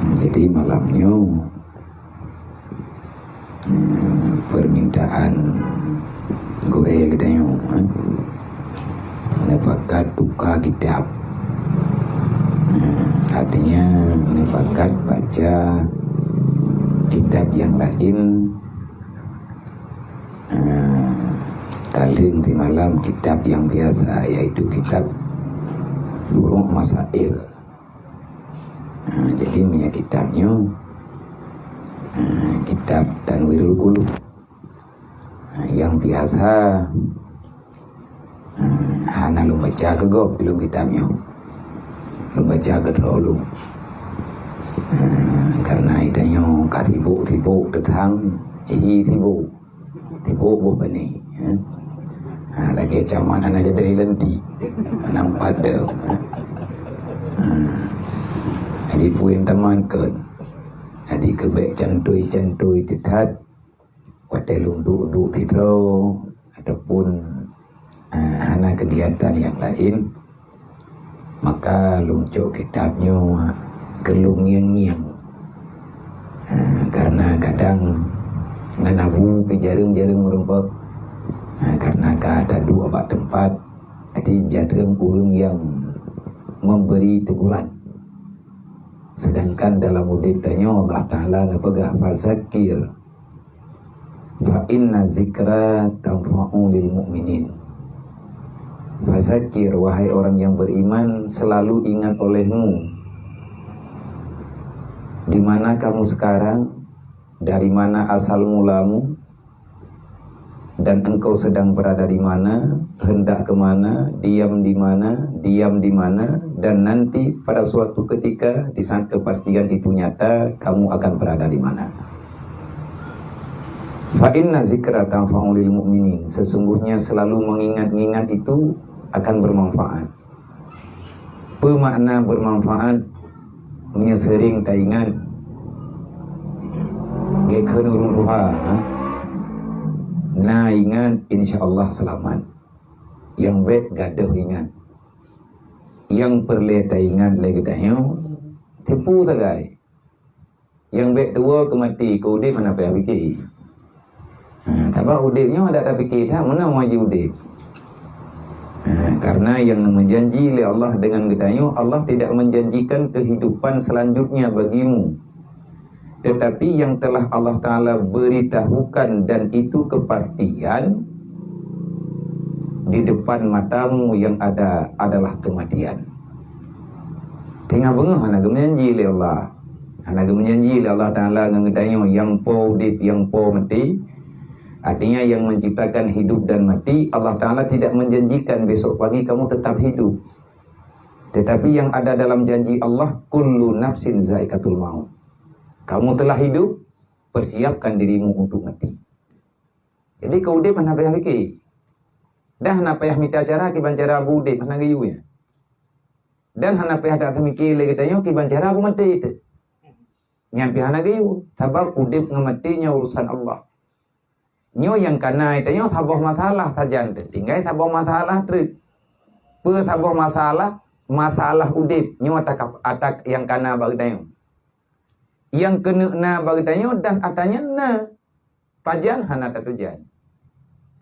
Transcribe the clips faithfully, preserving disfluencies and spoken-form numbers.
Jadi malam nyoe, eh, permintaan gurée geutanyoe, eh, neupakat tuka kitab. Eh, artinya neupakat baca kitab yang lain, eh, taleueng simalam kitab yang biasa, yaitu kitab Furu' Masail. Ha, jadi meunyoe kitab nyoe, ha, kitab Tanwirul Qulub. Ha, nyang biasa, ha, hana lôn baca keu gob lôn kitab nyoe. Lôn baca keu droe lôn. Ha, karena geutanyoe ka sibok-sibok teuntang hi sibok. Tipu boh bani, ya. Ha, lagée cawan hana jadi lenti. Nampak dah, ha. Ha. Jadi puing teman kan. Jadi kebek cantui-cantui teutat. Watée lôn duek-duek sidroe ataupun, ha, hana kegiatan yang lain, maka lôn cok kitab nyoe keu lôn ngieng-ngieng. Ha, karena kadang ngon abu pih jareueng-jareueng meurumpok. Ha, karena ka taduek bak teumpat, jadi jareueng ureuëng nyang memberi teguran. Sedangkan dalam udeb tanyoe Allah Taala neupeugah, "Fazakir." "Fa inna zikra tanfa'u lil mu'minin." Fazakir, wahai orang yang beriman, selalu ingat olehmu. Di mana kamu sekarang? Dari mana asal mulamu? Dan engkau sedang berada di mana? Hendak ke mana? Diam di mana? Diam di mana? Dan nanti pada suatu ketika, di saat kepastian itu nyata, kamu akan berada di mana? "Fa inna zikra tanfa'u lil mu'minin." Sesungguhnya selalu mengingat-ingat itu akan bermanfaat. Peue makna bermanfaat? Meunyoe seuring taingat, geukheun ureuëng tuha, ha? Na ingat, insya Allah seulamat. Nyang bék gadôh ingat. Nyang peureulée taingat lé geutanyoe, tipu sagai. Nyang bék tuwoe keu maté, keu udeb hana payah pike. Ha, sabab udeb nyoe adak tapike that meunan maju udeb. Ha, karena yang meujanji lé Allah dengan geutanyoe, Allah tidak menjanjikan kehidupan selanjutnya bagimu. Tetapi yang telah Allah Taala beritahukan dan itu kepastian, di depan matamu yang ada adalah kematian. Teungoh beungoh hana geumeujanji lé Allah. Hana geumeujanji lé Allah Taala ngon geutanyoe nyang po udeb, nyang po maté. Artinya yang menciptakan hidup dan mati, Allah Taala tidak menjanjikan besok pagi kamu tetap hidup. Tetapi yang ada dalam janji Allah, "Kullu nafsin zaikatul maut." Kamu telah hidup, persiapkan dirimu untuk mati. Jadi keu udeb hana payah pike. Dan hana payah mita cara kiban cara abu udeb hana geuyue. Dan hana payah that tamike lé geutanyoe kiban cara abu maté teuh. Nyan pih hana geuyue, sabab udeb ngon maté nyoe urusan Allah. Nyoe nyang kana tanyoe saboh masalah sajan teuh, tinggai saboh masalah treuk. Peue saboh masalah? Masalah udeb nyoe atak, atak nyang kana bak geutanyoe. Nyang keuneuk na bak geutanyoe dan ata nyan na. Pajan hana tatujan.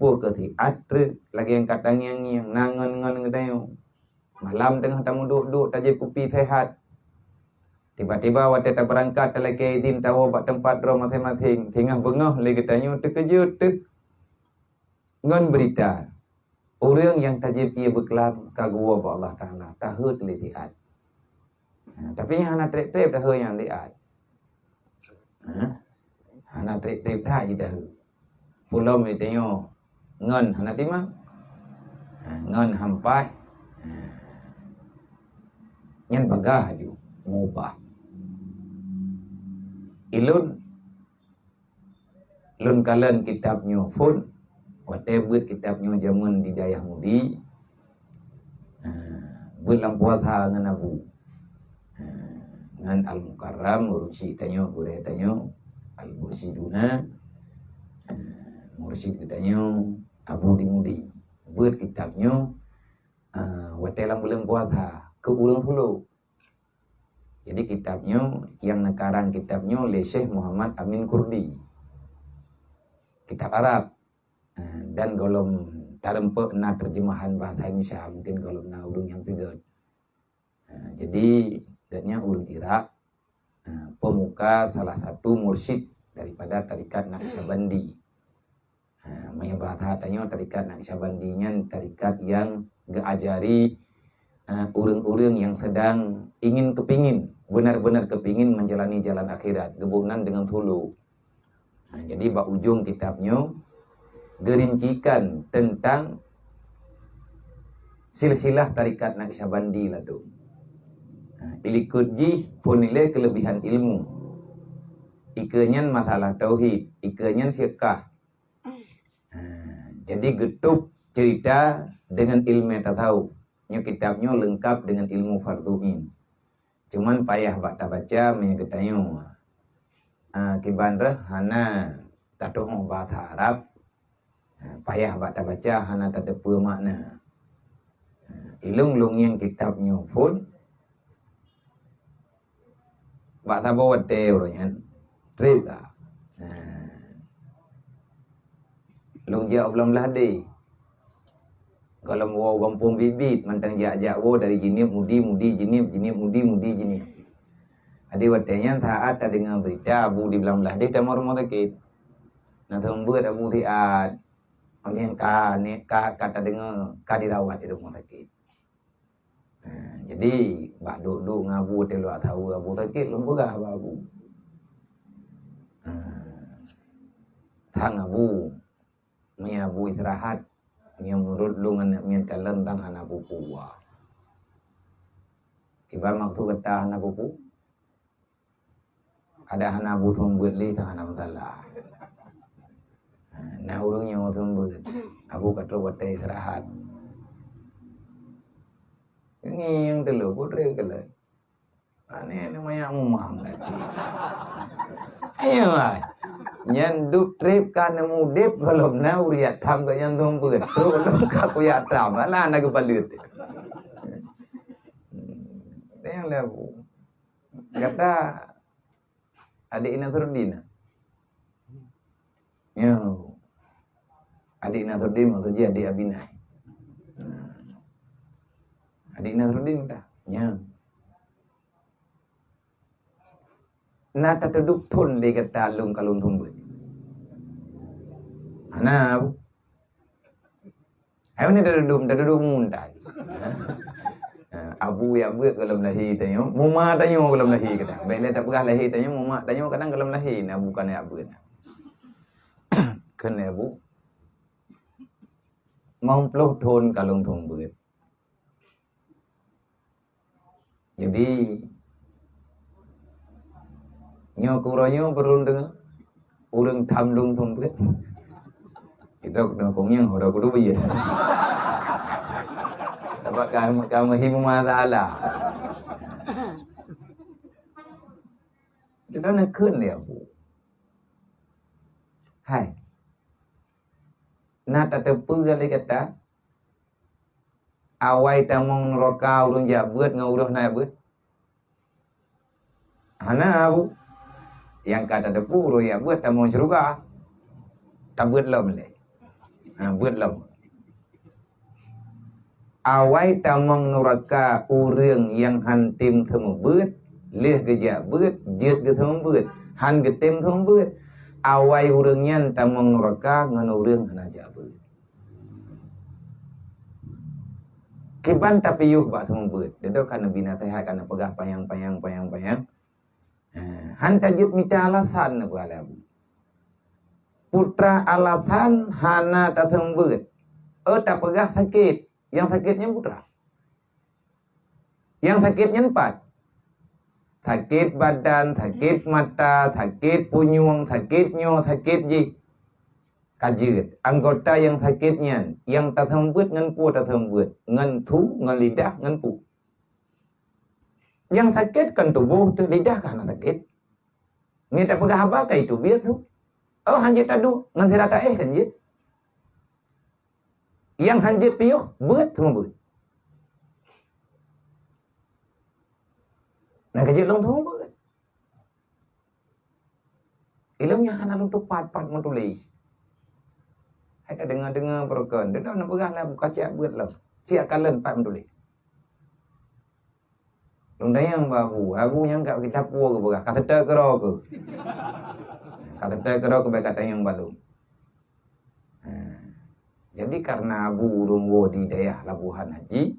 Peue keu siat treuk lagée nyang ka tangieng-ngieng na ngon-ngon geutanyoe. Malam teungoh tameuduek-duek tajieb kupi seuhat. Tiba-tiba watée tabeurangkat talakée idin tawoe bak teumpat droe maséng-maséng, singoh beungoh lé geutanyoe teukeujot teuh ngon beurita. Ureuëng nyang tajieb ié beuklam ka geuwoe bak Allah Taala, taheuet lé siat. Ha, tapi nyang hana treb-treb dahé nyang liat. Ha? Hana treb-treb that jidahé. Pulom tanyoe ngon hana timang. Ha, ngon hampai. Ha. Nyan bagah aju mubah. Ilôn Lôn kalon kitab nyoe phon, watée beuet kitab nyoe jameun di dayah Mudi, eh, beuet lam puasa ngon Abu, eh, ngon Al-Mukarram, mursyid tanyoe, gurée tanyoe, Al-Mursyiduna, eh, mursyid geutanyoe, Abu di Mudi. Beuet kitab nyoe, eh, watée lam buleuen puasa, keu ureuëng sulok. Jadi kitab nyoe, nyang neukarang kitab nyoe lé Syekh Muhammad Amin Kurdi. Kitab Arab. Ha, dan gohlom tareumpok na terjemahan bahasa Indonesia, mungkin gohlom na ureuëng nyang peugét. Ha, jadi, gobnyan ureuëng Irak, ha, pemuka salah satu mursyid daripada tarekat Naqsyabandi. Ha, meunyoe bahasa tanyoe tarekat Naqsyabandi nyan tarekat nyang geuajari, ha, ureuëng-ureuëng nyang sedang ingin kepingin, benar-benar kepingin menjalani jalan akhirat, geuboh nan deungon sulu. Ha, jadi bak ujong kitab nyoe geurincikan teuntang silsilah tarekat Naqsyabandi ladôm. Ha, ilikot jih phon ilée keulebihan ilmu. Ikeue nyan masalah tauhid, ikeue nyan fiqah. Ha, jadi geutôb cerita deungon ilmu tasawuf. Nyoe kitab nyoe leungkap deungon ilmu fardhu ain. Cuman payah bak tabaca meunyoe geutanyoe, ah, kiban reuh hana tatuoh bahasa Arab, ah, payah bak tabaca hana tateupeue makna. Ah, ilong lôn ngieng kitab nyoe phon bak saboh watée uroe nyan treb ka. Ah, lôn jak u Blang Blahdeh. Gohlom woe gampông biet-biet, mantong jak-jak woe dari Jeunieb, Mudi, Mudi, Jeunieb, Jeunieb, Mudi, Mudi, Jeunieb. Jadi watée nyan saát tadeungoe beurita Abu di Blang Blahdeh tamong rumoh sakét. Na seumeubeuet Abu siat. Mungken ka, ni, ka, ka tadeungoe ka dirawat di rumoh sakét. Ha, jadi bak duek-duek ngon Abu teuh luwat saweue Abu sakét, lôn peugah bak Abu. Ha, sang Abu, Meunyoe Abu istirahat, meunyoe meunurot lôn aneuk miet kalon tang hana peue-peue. Kiban maksud gata hana peue-peue? Ada hana Abu seumeubeuet lé tang hana masalah. Ha, na ureuëng nyoe seumeubeuet. Abu ka trok watée istirahat. Ngieng teulô, putré keulai. Aneh ni manyak mumang lagi. Ayo ai. Nyan dup treb ka neumudeb gohlom na uriat tham geuh nyan seumeubeuet. Trok gohlom ka kuyak tham. Alah na geupaleuet. Tanyong lé Abu. Gata adik Nasruddin? Nyo. Adik Nasruddin maksud jih adik Abinai. Adik Nasruddin tah? Nyo. Na tateuduek thon lé gata lôn ka lôn seumeubeuet? Hana, Abu. Hai, meunan tateuduek, tateuduek muntah. Ha? Ha, Abu jak beuet gohlom lahé tanyoe, muma tanyoe gohlom lahé kadang. Bék lé tapeugah lahé tanyoe, muma tanyoe kadang gohlom lahé na Abu ka jak beuet. Kheun lé Abu, limong ploh thon ka lôn seumeubeuet. Jadi, nyoe keu uroe nyoe beureulôn deungoe, ureuëng tham lôn seumeubeuet. Idok dong kong nyang udah kudu biyeu. Sabab ka, ka meuhi meumasalah. Kita neukheun lé Abu. Hai. Na tateupeue lé gata? Awai tamong nuraka ureuëng jak beuet ngon ureuëng hana jak beuet? Hana, Abu. Nyang ka tateupeue ureuëng jak beuet tamong syeuruga. Tabeuet lom lé. Ha, beuet lom. Awai tamong nuraka ureuëng nyang han tem seumeubeuet, lheueh geujak beuet, jeuet geuseumeubeuet, han geutem seumeubeuet. Awai ureuëng nyan tamong nuraka ngon ureuëng hana jak beuet. Kiban tapiôh bak seumeubeuet. Dudoe ka neubi naseuhat, ka neupeugah panyang-panyang, panyang-panyang. Ha, han tajeuet mita alasan neupeugah lé Abu. Putra alasan hana taseumeubeuet. Oh, tapeugah sakét. Nyang sakét nyan putra. Nyang sakét nyan pat? Sakét badan, sakét mata, sakét punyueng, sakét nyoe, sakét jih. Ka jeuet. Anggota nyang sakét nyan, nyang taseumeubeuet ngon peue taseumeubeuet? Ngon su, ngon lidah, ngon peue? Nyang sakét kon tuboh teuh, lidah ka hana sakét. Meunyoe tapeugah haba ka jiteubiet su. Oh, han jeuet taduek, ngon sira taéh kan jeuet. Nyang han jeuet piôh, beuet seumeubeuet. Nyang keujeuet lôn seumeubeuet. Ilôn nyan hana lôn tupat-pat meutuléh. Hai ka deungoe-deungoe beureukan, deungon neupeugah lah buka siat beuet lom. Siat kalon pat meutuléh. Lôn tanyong bak Abu, Abu nyang ka kitab peue geupeugah, ka seutôt keudroe keuh. Ka seutôt keudroe keuh bèk ka tanyong bak lôn. Ha. Jadi karena Abu lôn woe di dayah Labuhan Haji,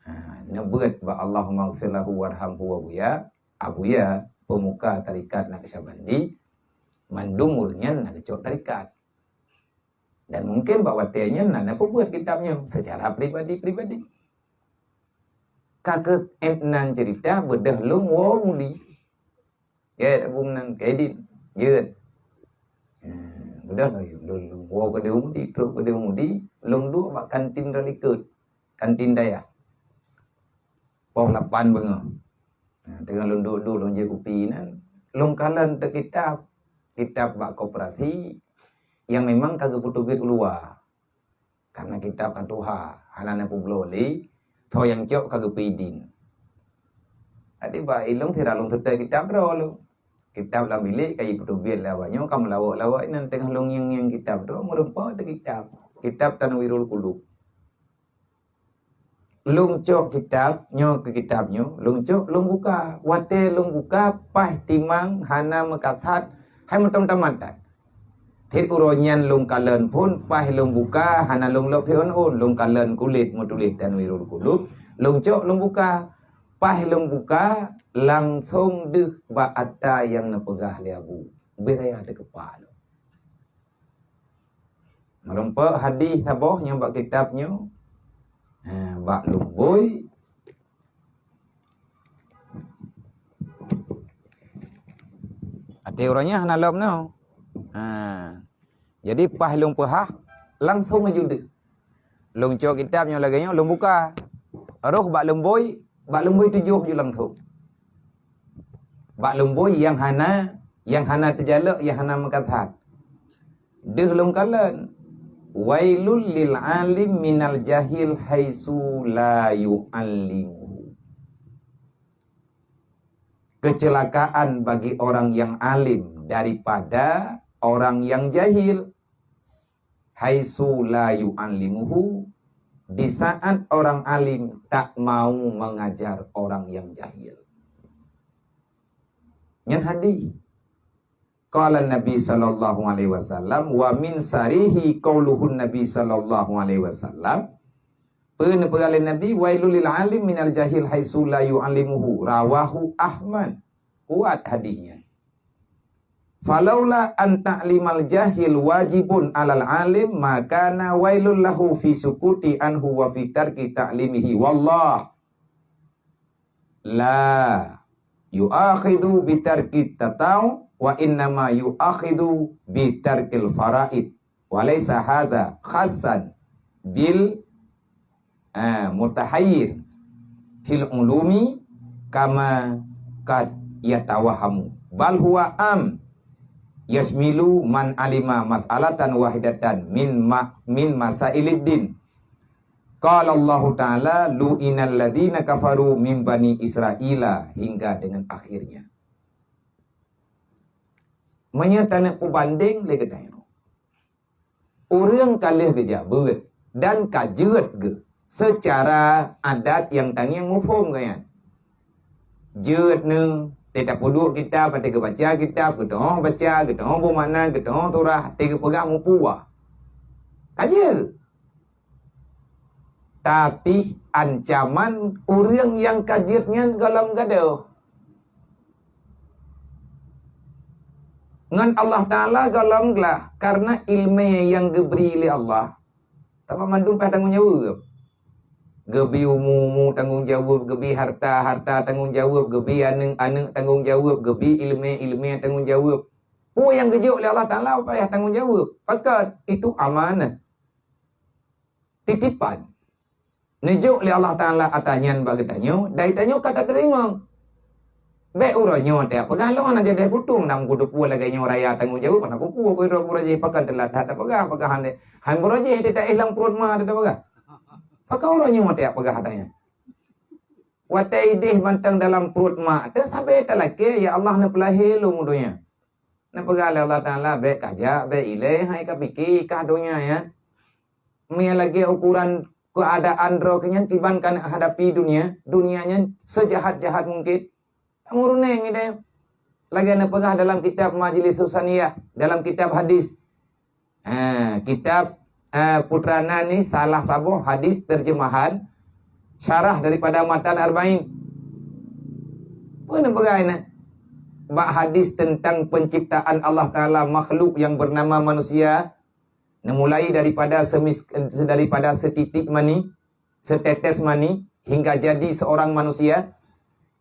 ha, neubeuet bak Allahummaghfir lahu warhamhu Abuya, Abuya, pemuka tarekat Naqsyabandi, mandum ureueng nyan na geucok tarekat. Dan mungkin bak watèe nyan na neupeubuet kitab nyoe secara pribadi-pribadi. Ka keuh nan ceurita beudôh lôn woe mudi. Gèt Abu meunan, Kaidin, jeuet. Hmm, beudôh lôn, lôn, lôn woe keudéh mudi, trok keudéh mudi, lôn duek bak kantin Ralikot, kantin dayah. Poh lapan beungoh. Nah, teungoh lôn duek-duek lôn jép kupi nan, lôn kalon teuh kitab, kitab bak koperasi nyang memang ka geupeuteubiet u luwa. Karena kitab ka tuha, hana neupeubloe lé, soe nyang cok ka geupeuidin. Jadi bak ilôn sira lôn seutôt kitab droe lôn. Kitab lam bilék ka jipeuteubiet lé awak nyoe ka meulawok-lawok inan teungoh lôn ngieng-ngieng kitab droe meureumpok teuh kitab. Kitab Tanwirul Qulub. Lôn cok kitab nyoe keu kitab nyoe, lôn cok lôn buka. Watèe lôn buka, paih timang hana meukasat, hai meutam-tamat that. Cit uroe nyan lôn kalon phôn, paih lôn buka hana lôn lôb siôn-ôn, lôn kalon kulét meutuléh Tanwirul Qulub, lôn cok lôn buka. Paih lôn buka, langsong deuh bak ata nyang neupeugah lé Abu. Beu raya teukeupah lôn. Meureumpok hadih saboh nyang bak kitab nyoe, eh, bak lumbôi. Até uroe nyan hana lom nyoe. Ha. Jadi paih lôn peuhah, langsong laju deuh. Lôn cok kitab nyoe lagèe nyoe, lôn buka. Roh bak lumbôi, bak lumbôi tujoh ju langsong. Bak lumbôi nyang hana, nyang hana teujalok, nyang hana meukasat. Deuh lôn kalon, "Wailul lil alim minal jahil haitsu la yu'allimuhu." Kecelakaan bagi orang yang alim daripada orang yang jahil. Haitsu la yu'allimuhu, di saat orang alim tak mau mengajar orang yang jahil. Nyan hadih. Qala Nabi sallallahu alaihi wasallam, wa min sarihi qauluhun Nabi sallallahu alaihi wasallam. Peue neupeugah lé Nabi, "Wailul lil alim minal jahil haitsu la yu'allimuhu." Rawahu Ahmad. Kuat hadih nyan. "Falaula an ta'limal jahil wajibun alal alim, ma kana wailul lahu fi sukuti anhu wa fi tarki ta'limihi. Wallah, la yu'akhidhu bi tarki tata'u, wa innama yu'akhidhu bi tarkil faraid. Wa laisa hadha khassan bil, eh, mutahayyir fil ulumi kama qad yatawahamu. Bal huwa am yasmilu man alima mas'alatan wahidatan min ma-, min masailid din. Qala Allahu Ta'ala, 'Lu'inal ladzina kafaru min bani Israila,'" hingga dengan akhirnya. Meunyoe taneuk peubandeng lé geutanyoe, ureueng ka lheueh geujak beuet dan ka jeuet geuh seucara adat nyang tangieng muphom geuh nyan. Jeuet nyoe, teuh tapeuduek kitab, teuh geubaca kitab, geutanyoe baca, geutanyoe beumakna, geutanyoe surah, teuh geupeugah mupuwa. Ka jeuet. Tapi ancaman ureueng nyang ka jeuet nyan gohlom gadôh. Ngon Allah Taala gohlom glah, karena ileumèe nyang geubri lé Allah, teuma mandum payah tanggong jaweueb. Geubi umu-umu tanggong jaweueb, geubi harta-harta tanggong jaweueb, geubi aneuk-aneuk tanggong jaweueb, geubi ileumèe-ileumèe tanggong jaweueb. Peue nyang geujok lé Allah Taala payah tanggong jaweueb. Pakon? Itu amanah. Titipan. Neujok lé Allah Taala ata nyan bak geutanyoe, dan tanyoe ka tateurimong. Bèk uroe nyoe teuh peugah lôn hana jadi kutueng, dan kuteupeu lagèe nyoe raya tanggong jaweueb, hana kupeue, keu uroe jih pakon teulat that tapeugah, pakon hana, han uroe jih teuh taéh lam pruet ma teuh tapeugah. Pakon uroe nyoe teuh peugah ata nyan. Watée idéh mantong dalam pruet mak teuh, sabe talakée, "Ya Allah, neupeulahé lôn u donya." Neupeugah lé Allah Taala, "Bék kajak, bék ilée, hai kapike kah donya nyan." Meunyo lagée ukuran keuadaan droe keuh nyan kiban ka hadapi dunia, dunia nyan seujahat-jahat mungken. Meurunéng idéh. Lagée neupeugah dalam kitab Majlis Husaniyah, dalam kitab hadis. Ha, kitab, eh, Putra Na ni salah saboh hadis terjemahan syarah daripada Matan Arba'in. Peue neupeugah inan? Bak hadis tentang penciptaan Allah Taala makhluk yang bernama manusia, neumulai daripada semis-, daripada setitik mani, setetes mani, hingga jadi seorang manusia,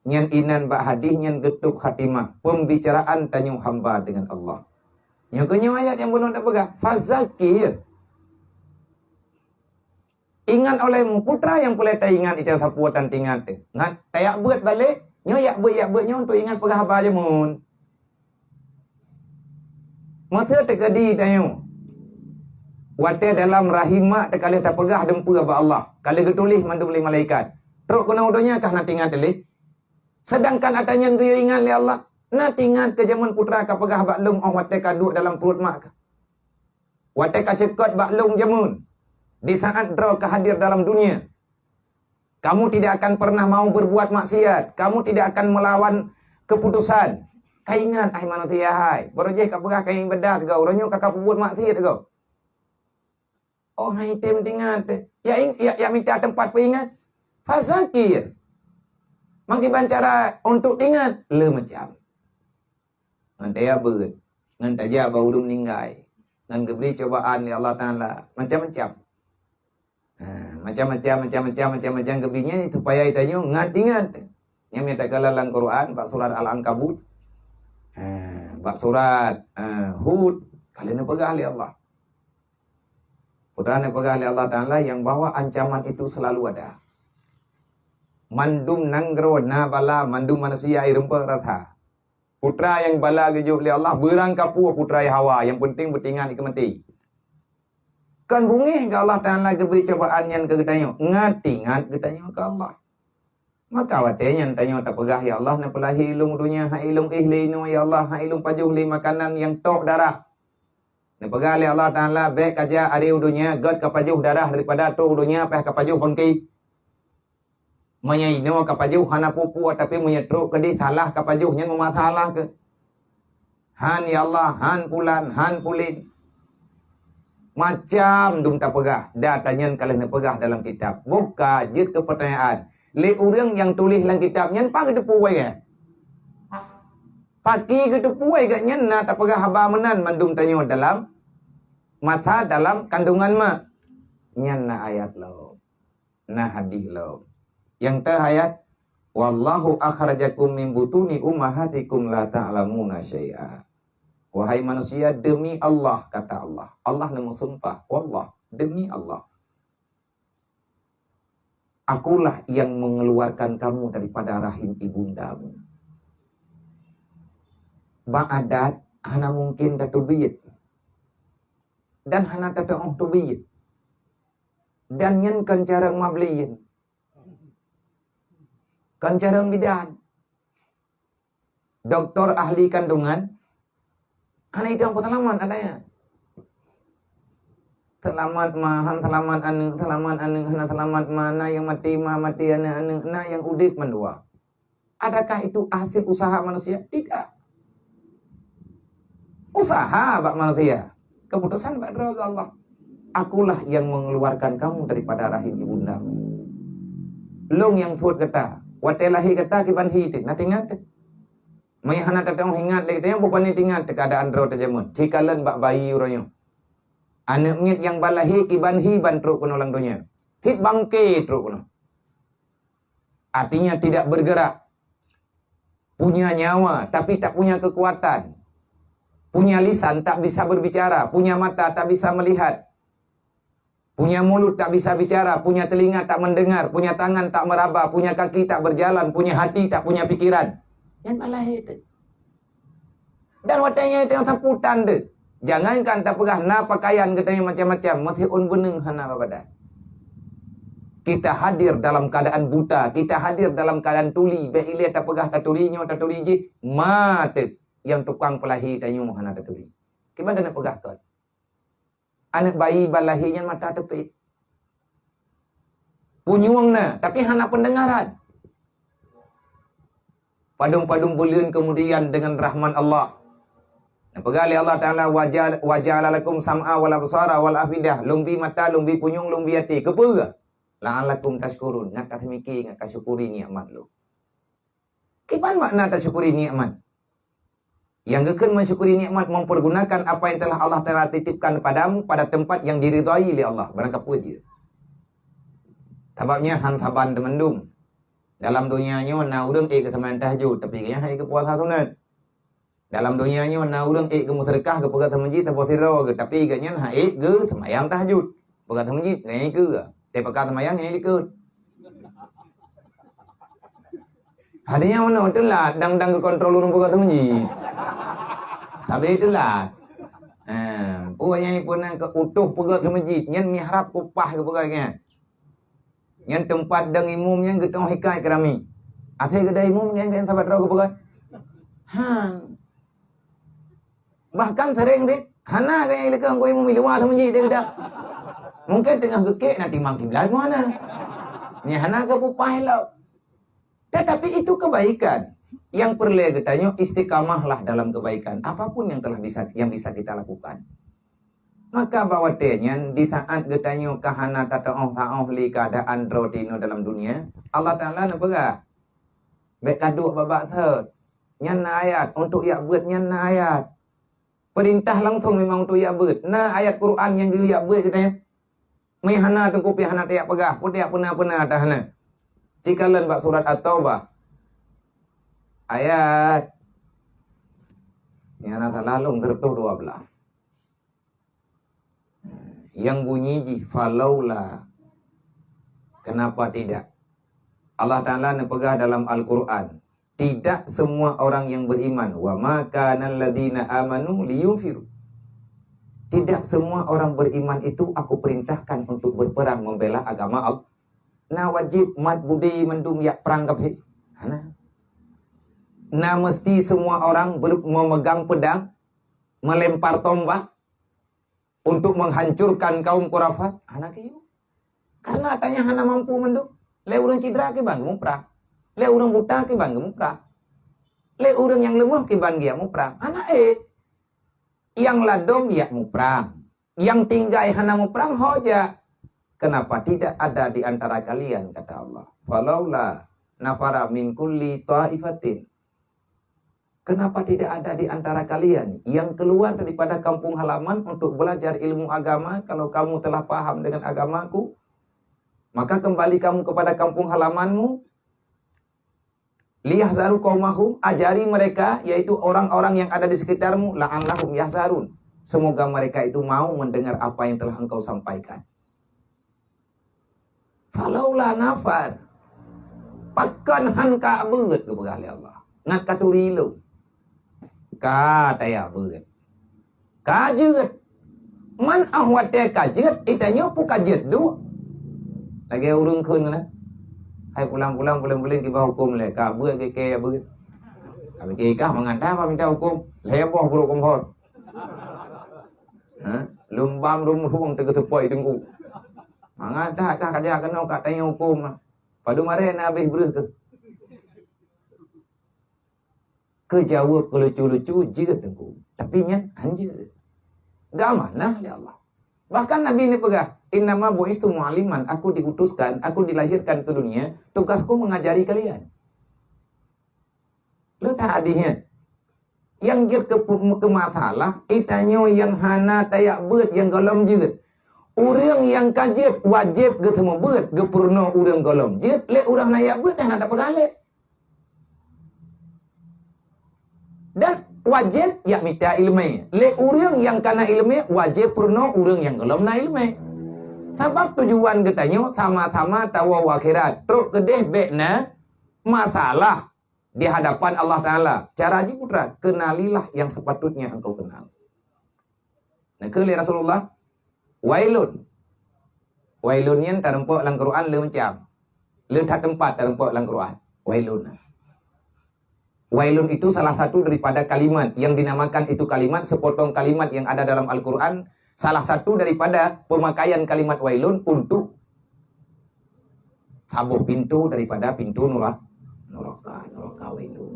nyan inan bak hadis nyan geutôb khatimah, pembicaraan tanyoe hamba dengan Allah. Nyoe keuh nyoe ayat nyang bunoe tapeugah, "Fazakir." Ingat olehmu, putra nyang peureulée taingat, ita sapeue tan tingat teuh. Ngat tayak beuet balek, nyoe yak beuet-yak beuet nyoe untuk ingat peugah haba jameun. Masa teukadi tanyoe, watée dalam rahim mak teukaleh tapeugah dumpeue bak Allah, ka lheueh geutuléh mandum lé malaikat. Trok keunoe u donya kah na tingat lé? Sedangkan ata nyan geuyue ingat lé Allah, na tingat keu jameun putra ka peugah bak lôn óh watée ka duek dalam pruet mak kah? Watée ka ceukot bak lôn jameun, di saat droe ka hadir dalam dunia. Kamu tidak akan pernah mau berbuat maksiat. Kamu tidak akan melawan keputusan. Ka ingat, hai manusia hai. Baroe jih ka peugah ka ibadat gau. Uroe nyoe ka, ka peubuet maksiat gau. Oh, hai tem tingat. Ya, ing-, ya, ya minta tempat peuingat. Fazakir. Mangkiban cara untuk tingat. Le macam. Ngon taya beuet, ngon tajak bak ureuëng meninggai, ngon geubri cobaan lé Allah Taala, macam-macam. Ha, macam-macam, macam-macam, macam-macam geubri nyan supaya tanyoe ngat ingat. Nyang mita kala lam Quran, bak surat Al-Ankabut, ha, bak surat, ha, Hud, ka lheueh neupeugah lé Allah. Putra neupeugah lé Allah Taala yang bahwa ancaman itu selalu ada. Mandum nanggroe na bala, mandum manusia ireumpok rata. Putra nyang bala geujok lé Allah, beurang kapue putra Hawa, nyang penting beutingat keu maté. Kon beungéh keu Allah Taala geubri cobaan nyan keu geutanyoe, ngat ingat geutanyoe keu Allah. Maka watée nyan tanyoe tapeugah, "Ya Allah, neupeulahé lôn u donya, hai lôn éh lé inoe, ya Allah, hai lôn pajoh lé makanan nyang tok darah." Neupeugah lé Allah Taala, "Bék kajak ari u donya, gét kapajoh darah daripada trok u donya, pih kapajoh bangké." Meunyoe inoe kapajoh hana peue-peue, tapi meunyoe trok keudeh salah kapajoh, nyan meumasalah keuh. Han ya Allah, han pulan, han pulin. Macam dum tapeugah, data nyan ka lheueh neupeugah dalam kitab. Boh ka jeuet keu peutanyaan. Lé ureuëng nyang tuléh lam kitab nyan, pat geuteupeue gét? Paki geuteupeue gét nyan na tapeugah haba meunan mandum tanyoe dalam masa dalam kandungan mak. Nyan na ayat lom. Na hadis lom. Nyang teuh ayat, "Wallahu akhrajakum min butuni ummahatikum la ta'lamuna syai'a." Wahai manusia, demi Allah, kata Allah. Allah neumeusumpah, "Wallah, demi Allah. Akulah yang mengeluarkan kamu daripada rahim ibundamu." Bak adat, hana mungkin tateubiet. Dan hana tateuoh teubiet. Dan nyan kon carông mablien. Kon carông bidan. Doktor ahli kandungan, hana idong peuseulamat adanya. Seulamat ma, han seulamat aneuëk, seulamat aneuëk, hana seulamat ma, na nyang maté ma, maté aneuëk-aneuëk, na nyang udeb mandua. Adakah itu hasil usaha manusia? Tidak. Usaha bak manusia. Keputusan bak droe Allah. Akulah yang mengeluarkan kamu daripada rahim ibundamu. Lôn nyang suet gata. Watée lahé gata kiban hi teuh, na tingat teuh. Meunyo hana tateuoh ingat lé geutanyoe, bukon ingat teuh keuadaan droe teuh jameun. Cikalon bak bayi uroe nyoe. Aneuëk miet nyang ban lahé kiban hi ban trok keunoe lam donya. Cit bangke trok keunoe. Artinya tidak bergerak. Punya nyawa, tapi tak punya kekuatan. Punya lisan, tak bisa berbicara. Punya mata, tak bisa melihat. Punya mulut, tak bisa bicara. Punya telinga, tak mendengar. Punya tangan, tak meraba. Punya kaki, tak berjalan. Punya hati, tak punya pikiran. Nyan ban lahé teuh. Dan watée nyan teuh saputan teuh. Jangankan tapeugah na pakaian geutanyoe macam-macam, meusiôn beuneung hana bak badan. Kita hadir dalam keadaan buta, kita hadir dalam keadaan tuli. Bék ilée tapeugah taturi nyoe, taturi jih, ma teuk nyang tukang peulahé tanyoe hana taturi. Kiban taneuk peugah kon? Aneuk bayi ban lahé nyan mata teupék. Punyueng na, tapi hana peundeungaran. Padum-padum buleuen keumudian deungon rahmat Allah. Neupeugah lé Allah Taala, "Wa ja'al-, wa ja'ala lakum sam'a wal absara wal afidah." Lôn bi mata, lôn bi punyueng, lôn bi até. Keupeue? "La'allakum tashkurun." Ngat ka seumiki, ngat ka syukuri nikmat Lôn. Kiban makna tasyukuri nikmat? Nyang geukheun mensyukuri nikmat, mempergunakan apa yang telah Allah Taala titipkan padamu pada tempat yang diridhai lé Allah. Barang kapeue jih. Sabab nyan han saban teumandum. Dalam donya nyoe na ureuëng ék geuseumbahyang tahajud, tapi gobnyan han ék geupuasa sunat. Dalam donya nyoe na ureuëng ék geumeuseudeukah, geupeugah seumeujid saboh sidroe geuh, tapi gobnyan han ék geuseumbahyang tahajud. Peugah seumeujid, gobnyan keue. Teupeugah seumayang nyang likot. Hadinya mana teulat, dang-dang ke kontrol ureuëng peugah seumeujid. Tapi teulat. Eh, oh, nyang pun ke utuh peugah seumeujid, nyan mihrab kupah ke peugah nyan. Nyan teumpat dang imum nyan geutanyoe hikai keurami. Asai geuda imum nyan, nyan sabat droe ke peugah. Han. Bahkan sering sit, hana gaya ilakon goi mumi luwa seumeujid dia geuda. Mungkin teungoh geukek na timang kiblat mana. Ni hana geupupaih lom. Tetapi itu kebaikan. Yang perlu geutanyoe istiqamahlah dalam kebaikan. Apapun yang telah bisa, yang bisa kita lakukan. Maka bak watée nyan, di saat geutanyoe ka hana tataoh-taoh lé keuadaan droe tinoe dalam dunia, Allah Taala neupeugah, "Bék kaduek babah sot." Nyan na ayat, untuk jak beuet nyan na ayat. Peurintah langsong memang untuk jak beuet. Na ayat Quran nyang geuyue jak beuet geutanyoe. Meuhana teungku pih hana tajak peugah, peue tajak peuna-peuna ata hana. Cikalon bak surat At-Taubah. Ayat nyang na salah lôn seratus dua belas. Yang bunyi jih falaula. Kenapa tidak? Allah Taala neupeugah dalam Al-Quran, tidak semua orang yang beriman, wa ma kana alladzina amanu liyunfiru. Tidak semua orang beriman itu Aku perintahkan untuk berperang membela agama Allah. Na wajib mat budi mandum jak prang kafé? Hana. Na mesti semua orang ber-, memegang pedang, melempar tombak untuk menghancurkan kaum khurafat? Hana kiyue. Karena ata nyan hana mampu mandum. Lé ureuëng cidra kiban geumuprang. Lé ureuëng buta kiban geumuprang. Lé ureuëng nyang leumoh kiban geujak muprang. Hana ék. Nyang ladom jak muprang. Nyang tinggai hana muprang ho jak. Kenapa tidak ada di antara kalian, kata Allah. Falaula nafara min kulli ta'ifatin. Kenapa tidak ada di antara kalian yang keluar daripada kampung halaman untuk belajar ilmu agama, kalau kamu telah paham dengan agamaku? Maka kembali kamu kepada kampung halamanmu. Liyahzaru qaumahum, ajari mereka, yaitu orang-orang yang ada di sekitarmu, la'allahum yahzarun. Semoga mereka itu mau mendengar apa yang telah engkau sampaikan. Falaula nafar. Pakon han ka beuet geupeugah lé Allah. Ngat katuri lôn. Ka tajak beuet. Ka jeuet. Man ah watée ka jeuet, itanyoe peue ka jeuet duek. Lagée ureuëng kheun na. Hai pulang-pulang, pulang-pulang kiban huköm lé. Ka beuet, keu-keu jak beuet. Ka pike kah mangat dah minta huköm. Lhée boh brok kompor. Ha? Lumbam rumoh-rumoh teugeuseupoe teungku. Mangat dah kah kajak keunoe ka tanyong huköm. Padum aré na habéh breuh keuh. Keujaweueb keulucu-lucu jeuet teungku. Tapi nyan han jeuet. Geuamanah lé Allah. Bahkan Nabi neupeugah, "Innama bu'istu mu'alliman, aku diutuskan, aku dilahirkan ke dunia, tugasku mengajari kalian." Leutak hadih nyan. Nyang jeuet keu, keu masalah, itanyoe nyang hana tajak beuet nyang gohlom jeuet. Ureuëng nyang ka jeuet wajéb geuseumeubeuet, geupeurunoe ureuëng gohlom jeuet, lé ureuëng hana jak beuet hana tapeugah lé. Dan wajéb jak mita iéleumé. Lé ureuëng nyang kana iéleumé wajéb peurunoe ureuëng nyang gohlom na iéleumé. Sabab tujuan geutanyoe sama-sama tawoe u akhirat. Trok keudeh bék na masalah di hadapan Allah Taala. Cara jiputra, kenalilah yang sepatutnya engkau kenal. Neukheun lé Rasulullah, "Wailun, Wailun nyan tareumpok lam Quran le macam. Le that teumpat tareumpok lam Quran. Wailun. Wailun itu salah satu daripada kalimat yang dinamakan itu kalimat, sepotong kalimat yang ada dalam Al-Quran, salah satu daripada pemakaian kalimat wailun untuk saboh pintu daripada pintu nura-, neraka, neraka wailun.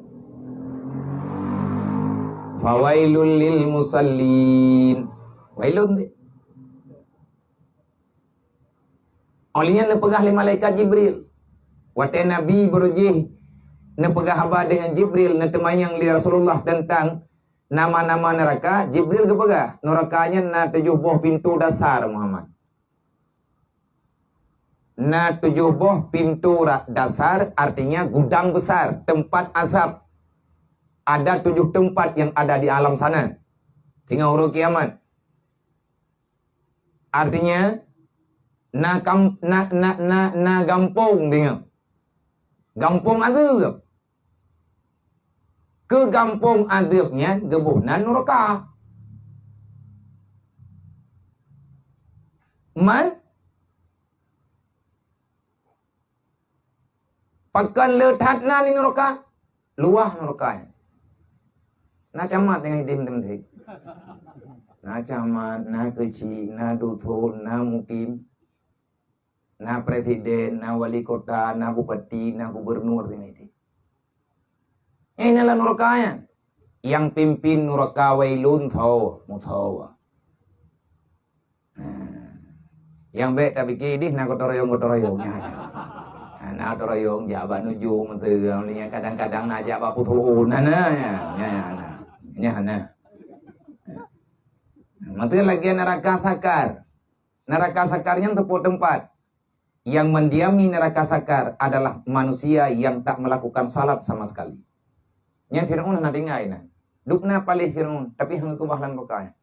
Fawailul lil musallin. Wailun tu. Óh lheueh nyan neupeugah lé malaikat Jibril. Watée Nabi beurujih neupeugah haba deungon Jibril, neuteumanyong lé Rasulullah teuntang nama-nama neuraka, Jibril geupeugah, "Neuraka nyan na tujoh boh pintoe dasar, Muhammad. Na tujoh boh pintoe ra-, dasar, artinya gudang besar, tempat azab. Ada tujoh tempat yang ada di alam sana. Singoh uroe kiamat." Artinya, na kam-, na, na, na, na gampông deungoe. Gampông azeub. Keu gampông azeub nyan geuboh nan nuraka. Man Pakon le that na di nuraka? Luwah nuraka nyan. Na camat nyang idem teumeuté. Na camat, na keuchik, na dusun, na mukim, na presiden, na wali kota, na bupati, na gubernur teumeuté. Eh, inilah nuraka nyan. Nyang pimpin nuraka wailun tho, mutho. Ha. Nyang bék tapike ideh na gotong royong-gotong royong nyan. Ha, na gotong royong jak bak nujum tu, nyan kadang-kadang na jak bak putuhu, na, na, nyan, nyan, na. Nyan, na. Maka lagée neraka sakar. Neraka sakar nyan teupeu teumpat. Yang mendiami neraka sakar adalah manusia yang tak melakukan salat sama sekali. Nyan Firaun hana tinggai na. Dubna paléh Firaun, tapi hana keubah lam nuraka nyan.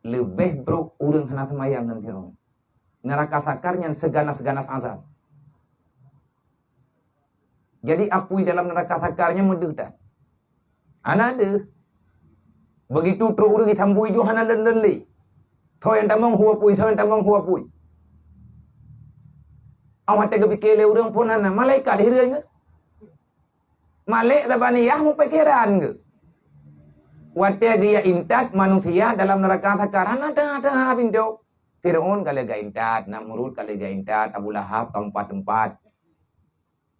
Leubeh brok ureuëng hana seumayang ngon Firaun. Neraka sakar nyan seganas-ganas azab. Jadi apui dalam neraka sakar nyan meudeuh that. Hana deuh. Begitu trok ureuëng jisambui jih hana lon-lon lé. Tho nyang tamong hu apui, tho nyang tamong hu apui. Awai watée geupike lé ureuëng phon hana, malaikat hireuen geuh. Malek Zabaniyah mupikeran geuh. Watée geujak intat manusia dalam neraka sakar, hana teuha-teuha pintoe. Firaun ka lheueh geuintat, Namrud ka lheueh geuintat, Abu Lahab ka meupat-meupat.